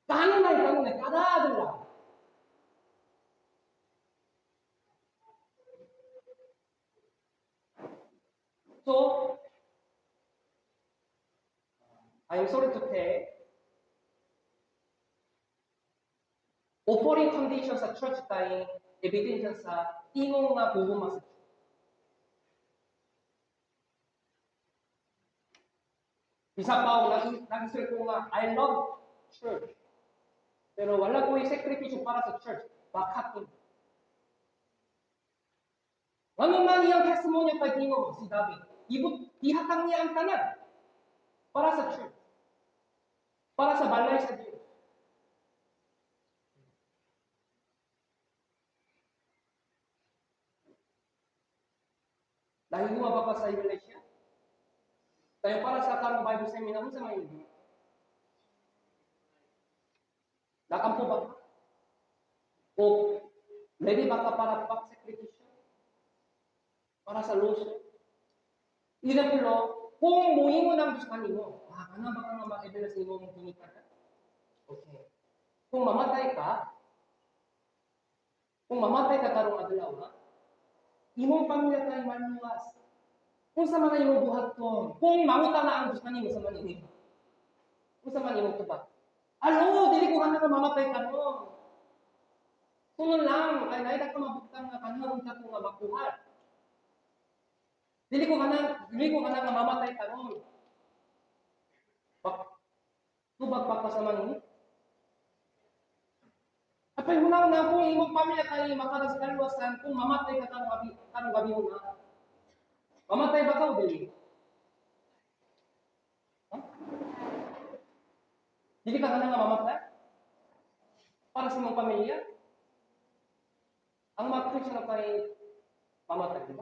Kanunay, kanunay, kada adlaw. So, I'm sorry to tell, offering condition sa church kay ebidensya sa tingong nga gugma sa church. Bisa pa ako, nag-isip ko nga, I love church. Pero wala ko yung sakripisyo para sa church. Bakit? Ano man iyang testimony kay Ginoo si David? Ibut, ihatang niya ang tanan para sa church. Para sa balay sa Diyos. Dahil ba ka sa iglesia? Tayo para sa karong Bible seminar, unsa may hindi? Nakampo ba ka? O ready ba ka para pag-sakripisyo? Para sa luso? Example, kung muingon ang Diyos kanimo, ah, kana ba ka nga ma-evidence nimo mong ginikanan? Okay. Kung mamatay ka karong adlaw, ha? Imong pamilya kay maluwas. Unsa man ang imong buhaton? Kung manguta na ang Diyos kanimo sa man ini. Unsa man imong tubag? Alo, dili ko ganahan mamatay karon. Sunod lang, kay naay ka mabutang nga kanang unta ko nga makuha. Dili ko ganahan nga mamatay karon. Tubag pa ka sa man ini. Apay hunaw na kung imong pamilya kay makaras kaluwasan kung mamatay ka karong gabi una. Mamatay ba ka o dili? Ha? Dili ka ganahan nga mamatay? Para sa imong pamilya? Ang mga Christian kay mamatay, di ba?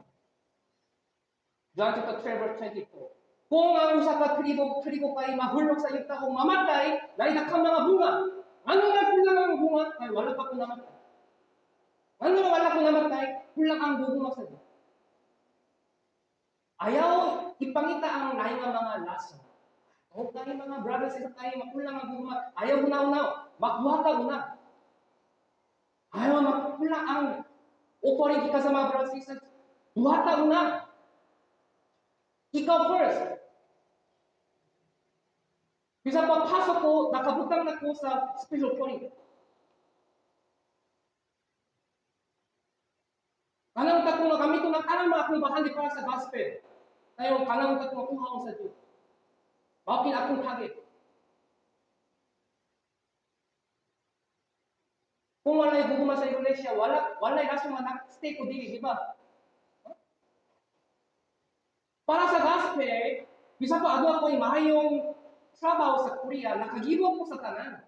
John chapter 3 verse 24. Kung ang usa ka trigo kay mahulog sa yuta ug mamatay, lahi na mga bunga. Ano nga kulang ang bunga? Kay wala pa ko namatay. Ano nga wala ko namatay? Kulang ang gugma sa Diyos. Ayaw ipangita ang lahi nga mga lason. O tayo mga brothers and tayo makulang ang gugma. Ayaw una-una, makuha ka una. Ayaw makulang ang authority ka sa mga brothers and sisters. Buhata una. Ikaw first. Bisan pa pasok ko, nakabutang na ko sa special offering. Kanang ta kung magamit ng tanang mga akong bahandi para sa gospel. Tayo kanang ta kung makuha ko sa Diyos. Mao kini akong target. Kung walay gugma sa iglesia, walay rason nga nag-stay ko dili, di ba? Para sa gospel, bisan pa adto ako mahayong trabaho sa Korea, nakagibo ko sa tanan.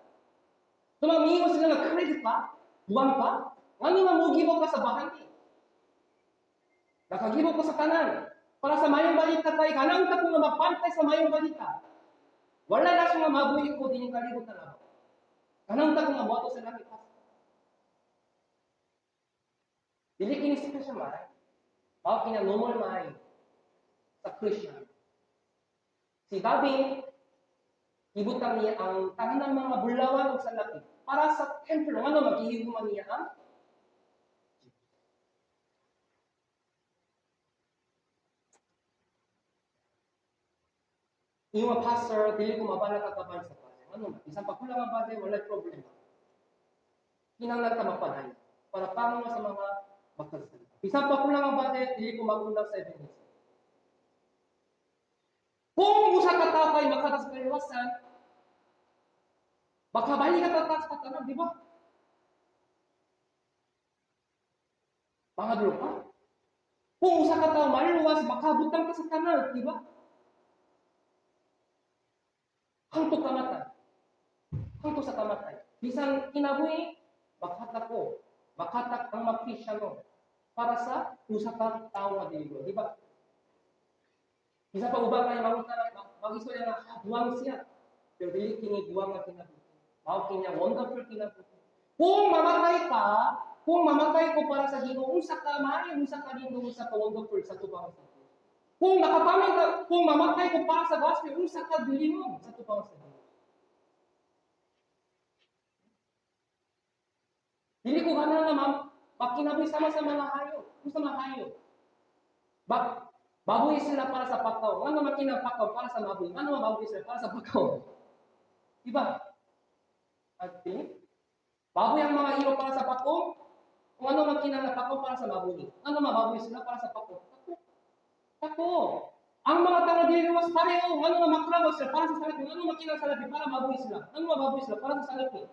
So mangingon sila nga credit pa, buwang pa, ngano nga mogibo ka sa bahandi? Nakagibo ko sa tanan. Para sa mayong balita kay kanang ta ko nga magpantay sa mayong balita. Wala na siya nga mabuhi ko dinhi kalibutan na. Kanang ta ko nga moadto sa langit. Dili kini special mind. Mao kini normal mind sa Christian. Si David, ibutang niya ang tanan ng mga bulawan ug salapi para sa templo. Ngano maghihigugma niya ang iyong pastor, dili ko mabala ka kabal sa budget. Ano man, bisan pa kulang ang budget, wala problema. Kinahanglan ka magpadayon para panguha sa mga makasala. Bisan pa kulang ang budget, dili ko magundang sa evangelism. Kung usa ka tawo kay makatas sa kaluwasan, makabalik ka tatas sa tanan, di ba? Pangadlo pa. Kung usa ka tawo maluwas, makabutang ka sa tanan, di ba? Hangtod kamatay. Hangtod sa kamatay. Bisan kinabuhi, makatak ko. Makatak ang mga Kristiyano para sa usa ka tawo nga dili, di ba? Bisan pa uban kay mangutan mag-istorya nga buwang siya. Pero dili kini buwang nga kinabuhi. Mao kini wonderful kinabuhi. Kung mamatay ka, kung mamatay ko para sa Ginoo, unsa ka maayo, unsa ka lindo, unsa ka wonderful sa tubang sa Dios. Kung nakapamin ka, kung mamatay ko para sa gospel, unsa ka dilimong sa tubang sa Dios. Dili ko ganahan nga makinabuhi sama sa mga hayop. Unsa mga hayop? Baboy sila para sa pakaw. Ngano makinang pakaw para sa baboy? Ngano mababoy sila para sa pakaw? Diba? At baboy ang mga ilo para sa pakaw. Kung ano makinang na pakaw para sa baboy. Ngano mababoy sila para sa pakaw? Tako. Tako. Ang mga tao dili luwas pareho. Ngano nga maklabo sila para sa salapi. Ngano makinang salapi para mabuhi sila. Ngano mababoy sila para sa salapi.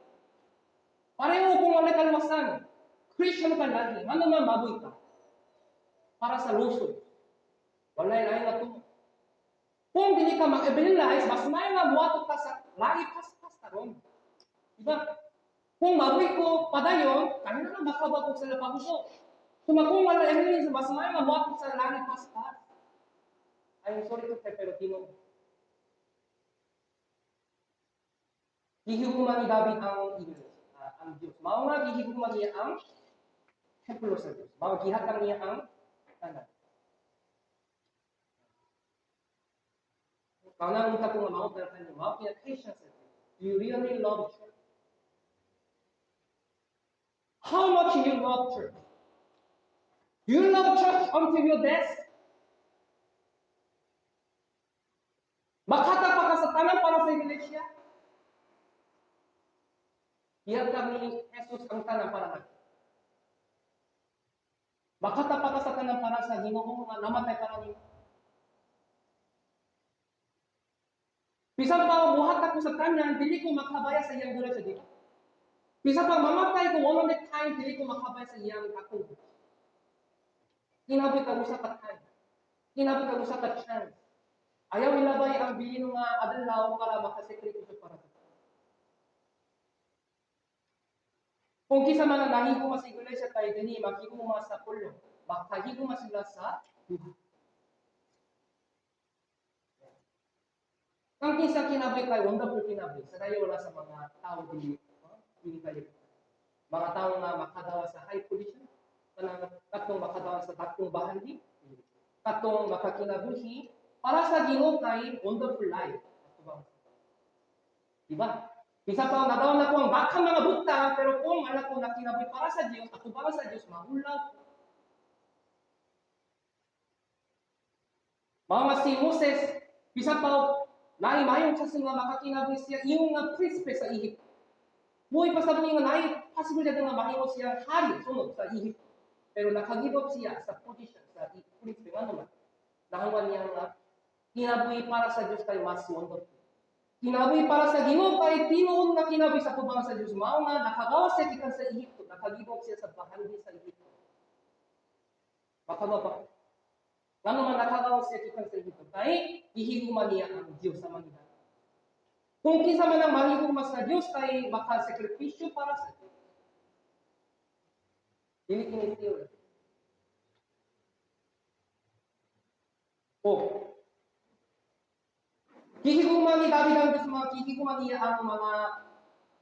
Pareho kung walay kaluwasan. Christian ka lagi. Ngano man mabuhi ka? Para sa lusod. Walay lain nga tumo. Kung dili ka mag-evangelize, mas may nga muadto ka sa langit paspas karon. Diba? Kung mabuhi ko padayon, kanina na makabag og sila paguso. Kung kung wala evangelism, mas may nga muadto sa langit paspas. I'm sorry to say, pero tinuod. Gihigugma ni David ang iglesia, ang Diyos. Mao nga gihigugma niya ang templo sa Diyos. Mao gihatag niya ang tanan. Kanang unta ko nga mao pero kanyo, mao kina Christian sa Diyos. Do you really love church? How much you love church? Do you love church until your death? Makatag pa ka sa tanan para sa iglesia? Ihatag ni Jesus ang tanan para nato. Makatag pa ka sa tanan para sa Ginoo nga namatay para nimo. Bisan pa muhatag ko sa tanan, dili ko makabaya sa iyang grasya, di ba? Bisan pa mamatay ko 100 times, dili ko makabaya sa iyang akong grasya. Kinabuhi kag usa ka time. Kinabuhi kag usa ka chance. Ayaw ilabay ang bilin nga adlaw para makasakripisyo para sa Kung kinsa man ang nahiguma sa iglesia kay dinhi maghiguma sa pulong, makahiguma sila sa duha. Ang kinsa kinabuhi kay wonderful kinabuhi sa dayo wala sa mga tao dili, no? Dili kayo. Mga tao nga makadawa sa high position, kanang katong makadawa sa dakong bahandi, katong makakinabuhi para sa Ginoo kay wonderful life. Diba? Bisa pa nadaw na ko ang bakang mga butang, pero kung alam ko nakinabuhi para sa Dios, ako para sa Dios, mahulaw. Mao nga si Moses, bisa pa naay mayong chance nga makakinabuhi siya iyong nga prinsipe sa Egypt. Buhay pa sabi niya nga naay possible nga mahimo siya hari sunod sa Egypt. Pero nakagive up siya sa position sa prinsipe nga naman. Nahuman niya nga kinabuhi para sa Dios kay mas wonderful. Kinabuhi para sa Ginoo kay tinuod nga kinabuhi sa tubang sa Dios. Mao nga nakagawas siya gikan sa Egypto, nakagive up siya sa bahandi sa Egypto. Makagawa pa. Ngano man nakagawas siya gikan sa Egypto? Kay gihiguma niya ang Dios sa mga. Kung kinsa man ang mahiguma sa Dios kay makasakripisyo para sa Dios. Dili kini theory. O, gihiguma ni David ang Diyos, mga gihiguma niya ang mga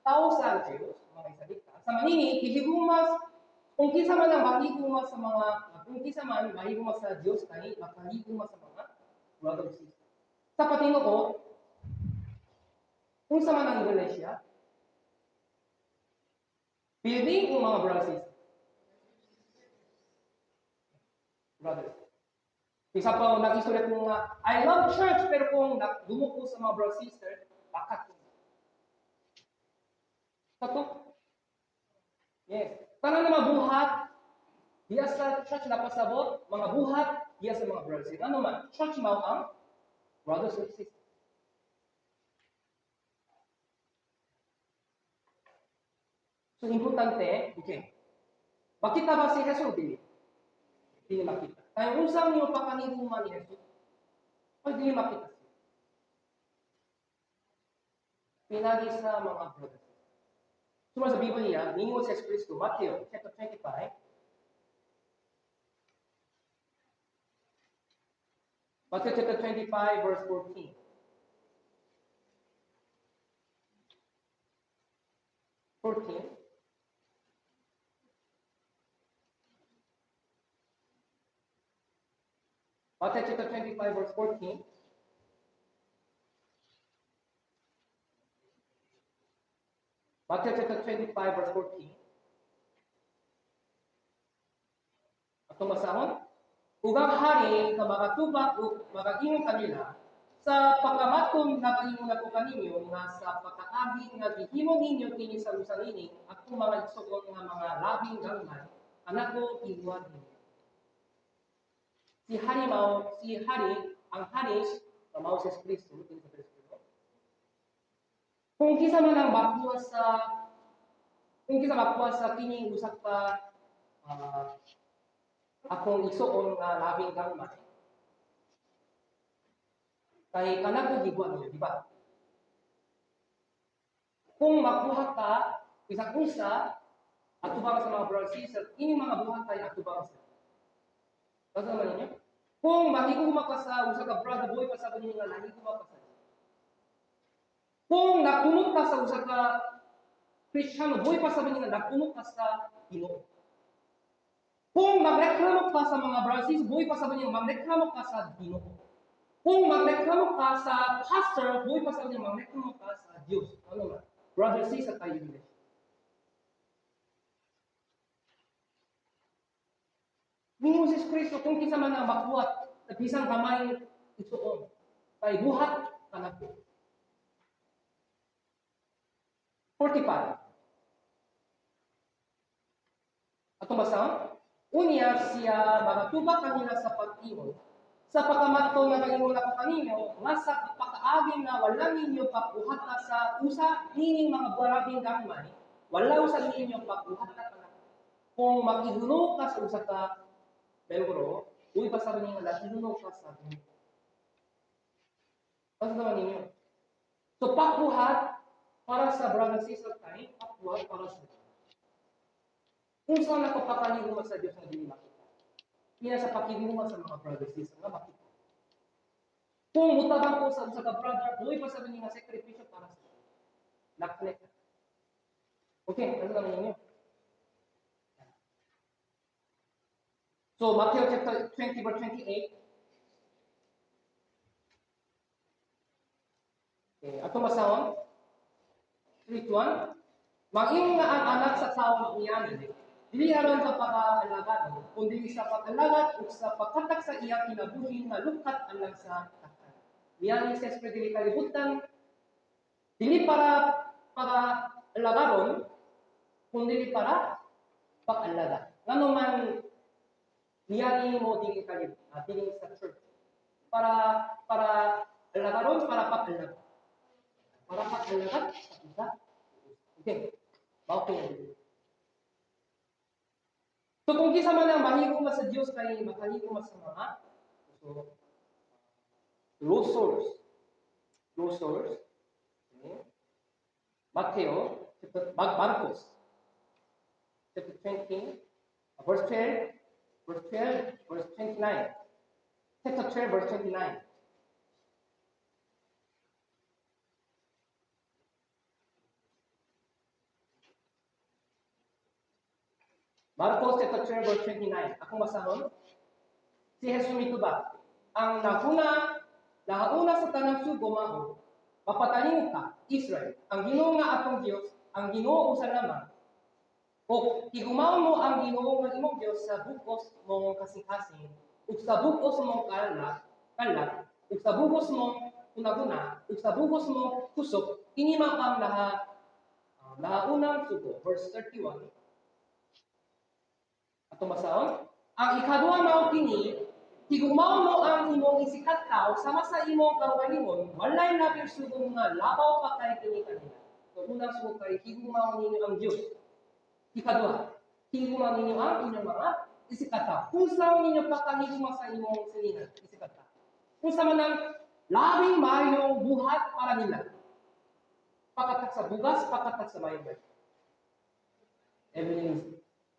tao sa Diyos, mga Israelita. Sa manini, gihiguma, kung kinsa man ang mahiguma sa mga, kung kinsa man mahiguma sa Diyos, kay makahiguma sa mga brothers and sisters. Sa patinuo, unsa man ang iglesia, building o mga brothers and sisters? Brothers. Isa pa nag-istorya ko nga, I love church, pero kung dumuko sa mga brothers and sisters, bakat ko. Kato? Yes. Tanan na mga buhat, diya sa church na pasabot, mga buhat, diya sa mga brothers and sisters. Ano man, church mao ang brothers and sisters. So, importante, okay. Makita ba si Jesus? Dili. Dili makita. Kaya unsa niyo pakahiguma ni Jesus? Ay, dili makita siya. Pinagi sa mga brothers. Suma sa Biblia, ningon si Jesu Kristo, Matthew chapter 25. Matthew chapter 25, verse 14. 14. Matthew chapter 25, verse 14. Matthew chapter 25, verse 14. Atong basahon. Ug ang hari nga makatubag ug makaingon kanila, sa pagkamaton nagaingon ako kaninyo nga sa pagkaagi nga gihimo ninyo kini sa usa nining akong mga igsoon nga mga labing gamay, anako gibuhat ninyo. Si hari mao, si hari, ang hari nga mao si Kristo, kini sa bersikulo. Kung kinsa man ang makuha sa, kung kinsa makuha sa kining usa ka akong igsoon nga labing gamay, kay kanako gibuhat ninyo, di ba? Kung makuha ka bisag unsa atubang sa mga brothers and sisters, ini mga buhat kay atubang sa. Basta man ninyo? Kung mahiguma ka sa usa ka brother, boy pa sa ninyo nga nahiguma ka sa. Kung nakunot ka sa usa ka Kristiyano, boy pa sa ninyo nga nakunot ka sa Ginoo. Kung magreklamo ka sa mga brothers and sisters, boy pa sa ninyo magreklamo ka sa Ginoo. Kung magreklamo ka sa pastor, boy pa sa ninyo magreklamo ka sa Dios. Ano man? Brothers and sisters tayo iglesia. Ningon si Kristo kung kinsa man ang makuhat sa bisang gamay igsuon kay buhat kanako. 45. Atong basahon? Unya siya magatubag kanila sa pag-ingon. Sa pagkamato nga nagaingon ako kaninyo, nga sa pakaagi nga wala ninyo pagbuhata sa usa nining mga burabing gamay, wala usab ninyo pagbuhata kanako. Kung mag-ihuno ka sa usa ka membro, uy basta ninyo lahihuno ka sa Ginoo. Basta naman ninyo. So pagbuhat para sa brother sister time, pagbuhat para sa Diyos. Kung saan ako pakalihuma sa Diyos nga dili makita. Pina sa pakihuma sa mga brother sister nga makita. Kung mutabang ko sa usa ka brother, uy pa sa ninyo nga sakripisyo para sa Diyos. Naklik. Okay, ano naman ninyo? So, Matthew chapter 20, verse 28. Okay, atong basahon. 3 to 1. Mangingon nga ang anak sa tawo niya, dili aron sa pag-alagad, kundi sa pag-alagad ug sa pagkatak sa iyang kinabuhi nga lukat alang sa tanan. Niani sa Espiritu dili kalibutan, dili para pag-alagaron, kundi para pag-alagad. Ngano man niani mo dili kalibutan, dili sa church. Para alagaron, para pag-alagad. Para pag-alagad sa isa. Okay. Mao kini. So kung kinsa man ang mahigugma sa Dios kay makahigugma sa mga, so lost souls. Lost souls. Okay. Matthew, chapter, Marcos, chapter 20, verse 12, verse 12, verse 29. Chapter 12, verse 29. Marcos chapter 12, verse 29. Akong basahon. Si Jesus mitubag. Ang nahauna sa tanang sugo mao, mapatalingog ka, Israel, ang Ginoo nga atong Dios, ang Ginoo usa lamang. O higumaon mo ang Ginoo nga imong Dios sa bug-os mong kasing-kasing, ug sa bug-os mong kalag, ug sa bug-os mong hunahuna, ug sa bug-os mong kusog. Kini man ang nahaunang sugo. Verse 31. Atong basahon. Ang ikaduha mao kini, higumaon mo ang imong isikatao sama sa imong kaugalingon, walay labing sugo nga labaw pa kay kini kanila. So unang sugo kay higumaon ninyo ang Dios. Ikaduha, higumaon ninyo ang inyong mga isikatao. Kung saan ninyo pakahiguma sa imong silingan, isikatao. Kung sa man ang labing mayong buhat para nila. Pakatak sa bugas, pakatak sa mayong buhat. Everything is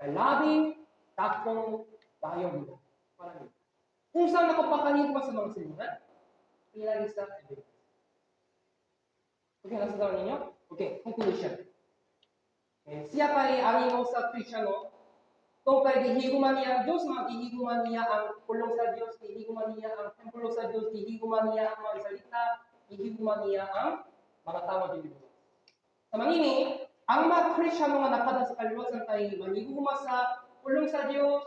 labing dakong mayong buhat para nila. Kung saan ako pakahiguma sa mga silingan, pinagi sa evidence. Okay, nasa daw ninyo? Okay, conclusion. Okay, siya kay animo sa Kristiyano, kung kay gihiguma niya ang Diyos, mga gihiguma niya ang pulong sa Diyos, gihiguma niya ang templo sa Diyos, gihiguma niya ang mga salita, gihiguma niya ang mga tao sa Diyos. Sa mangini, ang mga Kristiyano nga nakadal sa kaliwasan kay manghiguma sa pulong sa Diyos,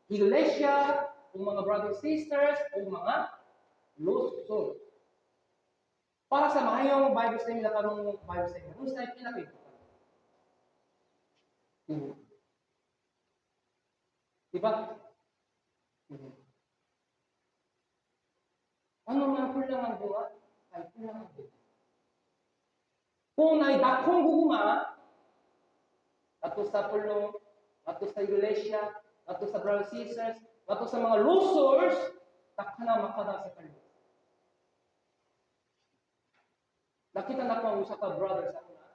iglesia, o mga brothers sisters, o mga lost souls. Para sa mahayong Bible study na karong Bible study, kung sa pinaka-importante. Diba? Ano man kulang ang bunga? Ay kulang ang bunga. Kung naay dakong gugma, ato sa pulong, ato sa iglesia, ato sa brothers sisters, ato sa mga losers, takna na makadang sa kalibutan. Nakita na ko ang usa ka brother sa una.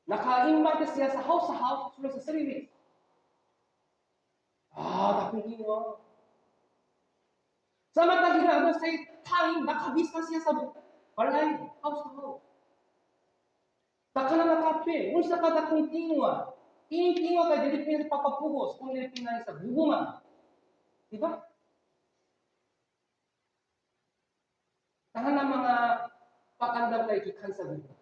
Naka-invite siya sa house, sulod sa 3 weeks. Dakong ginoo. Sa matag ginagawa sa time, nakabista siya sa balay, house to house. Taka na nakape, unsa ka dakong tingwa. Tingwa kay dili pina papapugos, kung dili pina sa guguma. Diba? Tahan ang mga pakandam kay gikan sa gugma.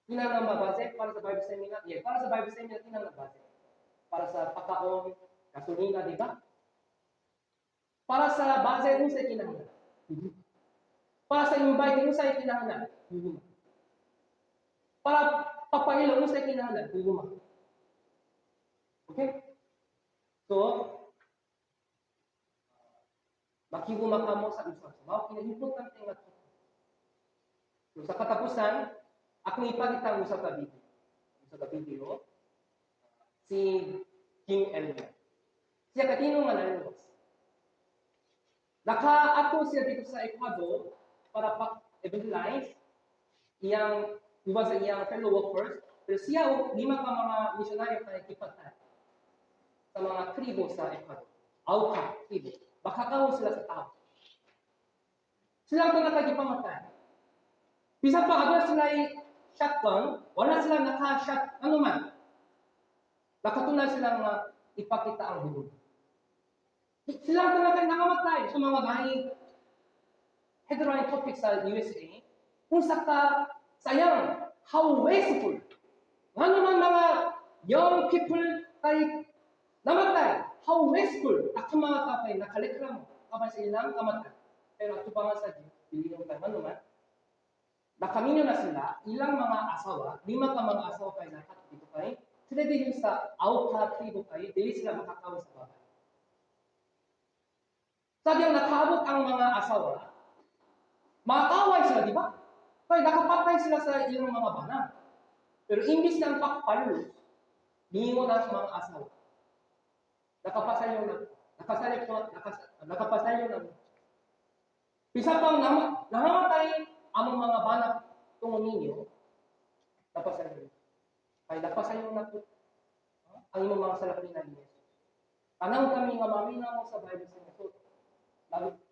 Kinahanglan mabase para sa Bible seminar? Yeah, para sa Bible seminar, kinahanglan mabase. Para sa pakaon, gasolina, di ba? Para sa budget, unsay kinahanglan? Para sa invite, unsay kinahanglan? Gugma. Para papailo, unsay kinahanglan? Gugma. Okay? So, makighugma kamo sa usab. So, mao kini importante nga. So, sa katapusan, akong ipakita ang usa ka video. Usa ka video, si Jim Elliot. Siya katino nga naluwas. Naka-ato siya dito sa Ecuador para pa-evangelize iyang uban sa iyang fellow workers, pero siya o lima ka mga misyonaryo kay gipatay sa mga tribo sa Ecuador. Auca tribo. Makakaon sila sa tao. Sila ang tanan gipamatay. Bisan pa aduna sila shotgun, wala sila naka-shot, ano man. Nakatunay sila nga ipakita ang gugma. Sila ang tanan kay nangamatay sa mga nahi headline topic sa USA. Unsa ka sayang, how wasteful. Ngano man mga young people kay namatay, how wasteful. Akong mga tao kay nakaleklamo kapan sa ilang kamatay. Pero atubangan sa Diyos, dili yung kay ngano man, nakaminyo na sila, ilang mga asawa, lima ka mga asawa kay nakat dito kay, sila din sa Auca tribo kay, dili sila makakaon sa babae. Sabi ang nakaabot ang mga asawa, makakaway sila, di ba? Kaya nakapatay sila sa ilang mga bana. Pero imbis na ang pagpalos, niingon na sa mga asawa. Nakapasalyo na. Nakasalyo nakapasalyo na. Bisa pang nangamatay among mga bana tungo ninyo, napasalyo. Kaya napasalyo na po ang imong mga salakina ni Jesus. Tanang kami nga maminaw sa Bible sa Jesus.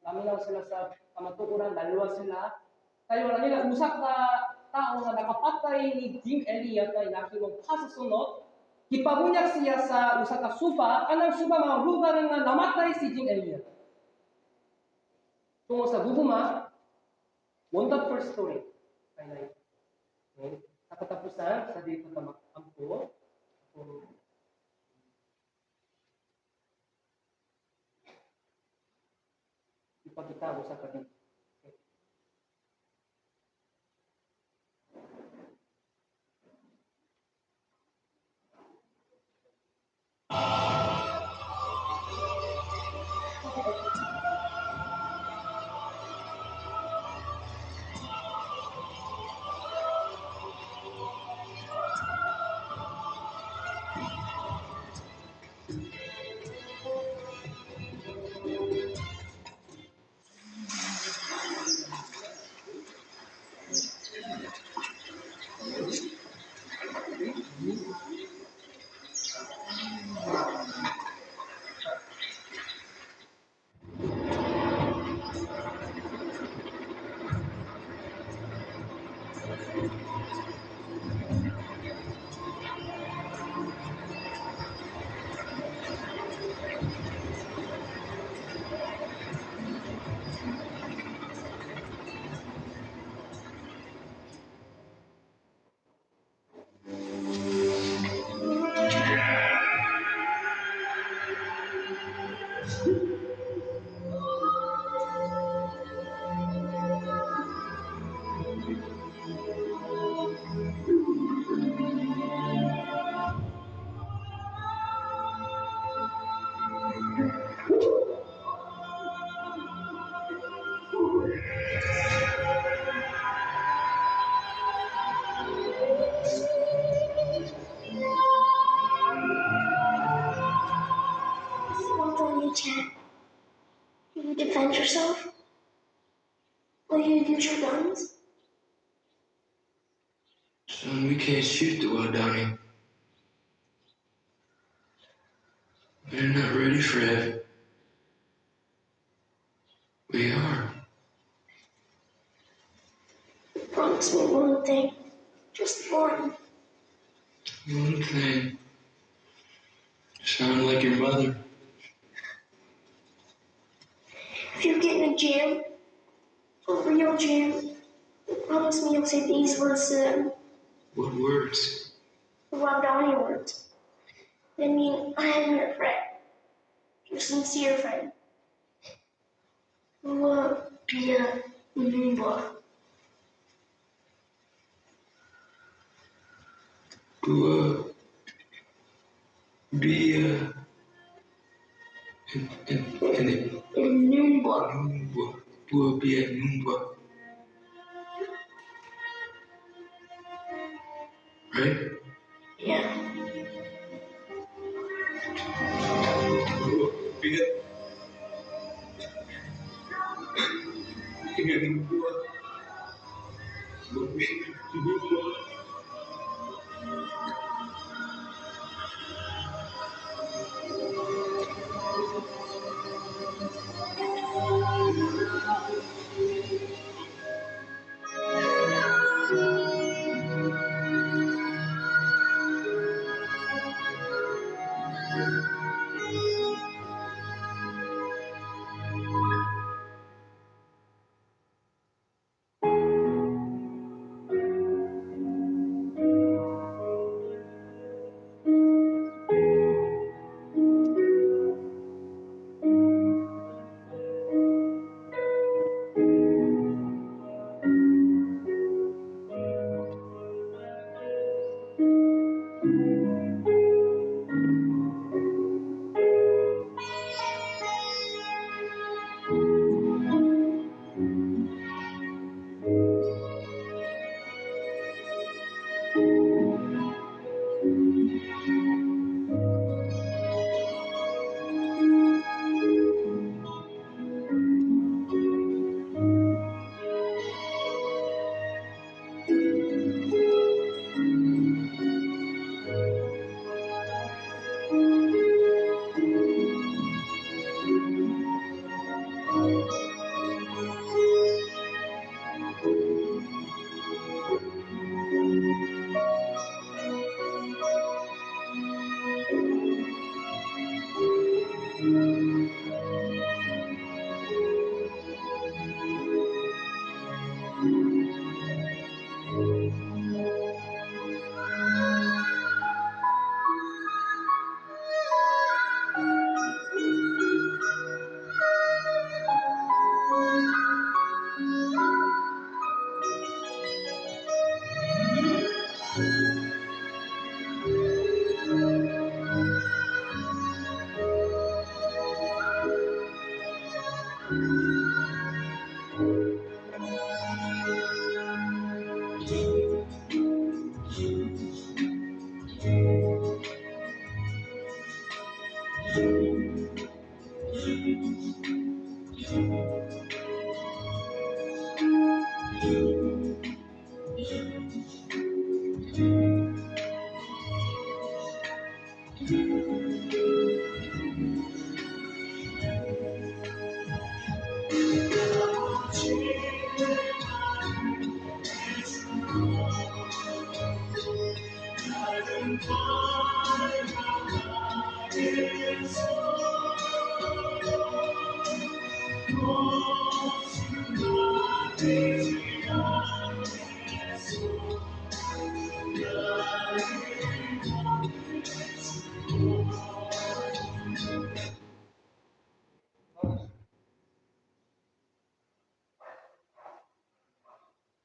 Naminaw sila sa kamatuoran, naluwas sila. Tayo na nila, usa ka tao nga nakapatay ni Jim Elliot kay nahimong kasusunod, gipabunyag siya sa usa ka suba, anang suba mga lugar nga namatay si Jim Elliot. Tungod sa gugma, wonderful story. Kay na okay. Sa katapusan, sa dito ta makampo, kung ipakita mo sa kabi. Okay. Waddani chat. Will you defend yourself? Will you use your guns? Son, we can't shoot the Waddani. They're not ready for it. We are. Promise me one thing. Just one. One thing. Sound like your mother. If you get in a jam, a real jam, you promise me you'll say these words to them. What words? The Waddani words. I mean, I am your friend. Your sincere friend. Bua Bia Numbwa. Bua Bia and Numbwa. Numbwa. Bua Bia Numbwa. Right? Yeah. Bua Bia Numbwa. Bua Bia Numbwa.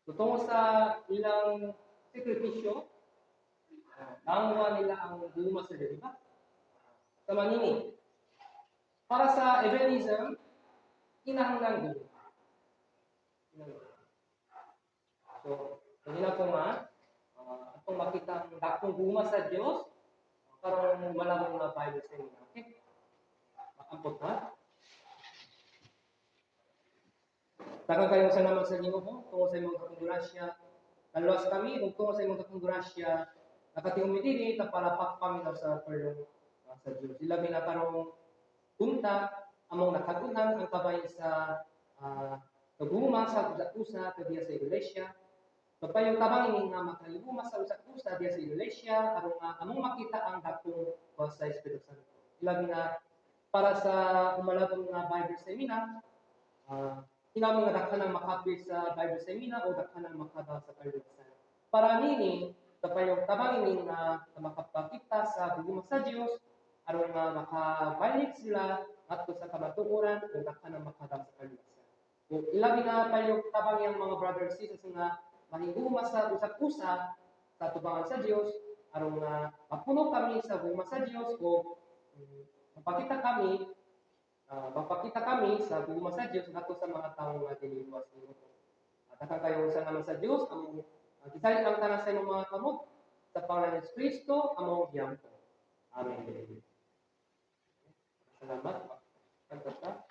So, tungod sa ilang sakripisyo, nakuha nila ang guma sa di ba? Sa manini. Para sa evangelism, kinahanglan guma. Kinahanglan. So, kanina ko nga, atong makita ang dakong guma sa Dios, karong malabong na Bible sa inyo. Okay? Makampot ha? Daghang kayong salamat sa Ginoo tungod sa imong dakong grasya. Naluwas kami ug tungod sa imong dakong grasya nakatingog mi diri ta para pakpaminaw sa pulong sa Dios. Ilabi na karong unta among nakagunan ang kabay sa kaguma sa usa-usa diya sa iglesia. Pagpayong tabang ini nga makahiguma sa usa-usa diya sa iglesia aron nga among makita ang dakong sa Espiritu Santo. Ilabi na para sa umalabong nga Bible seminar, hinami nga daghan ang makapil sa Bible seminar o daghan ang makaba sa kaluwasan. Para nini, Sa payong tabang ini nga makapakita sa gugma sa Dios aron nga makabalik sila ngadto sa kamatuoran ug daghan ang makadam sa kaluwasan. Ug ilabi na payong tabang yang mga brothers and sisters nga mahigugma sa usag-usa sa tubangan sa Dios aron nga mapuno kami sa gugma sa Dios o mapakita kami sa gugma sa Dios ngadto sa mga tawo nga dili luwas nimo. At daghan kayong salamat sa Dios among gisalig ang tanan sa imong mga kamot sa pangalan ni Kristo among giampo. Amen. Salamat. Kanta.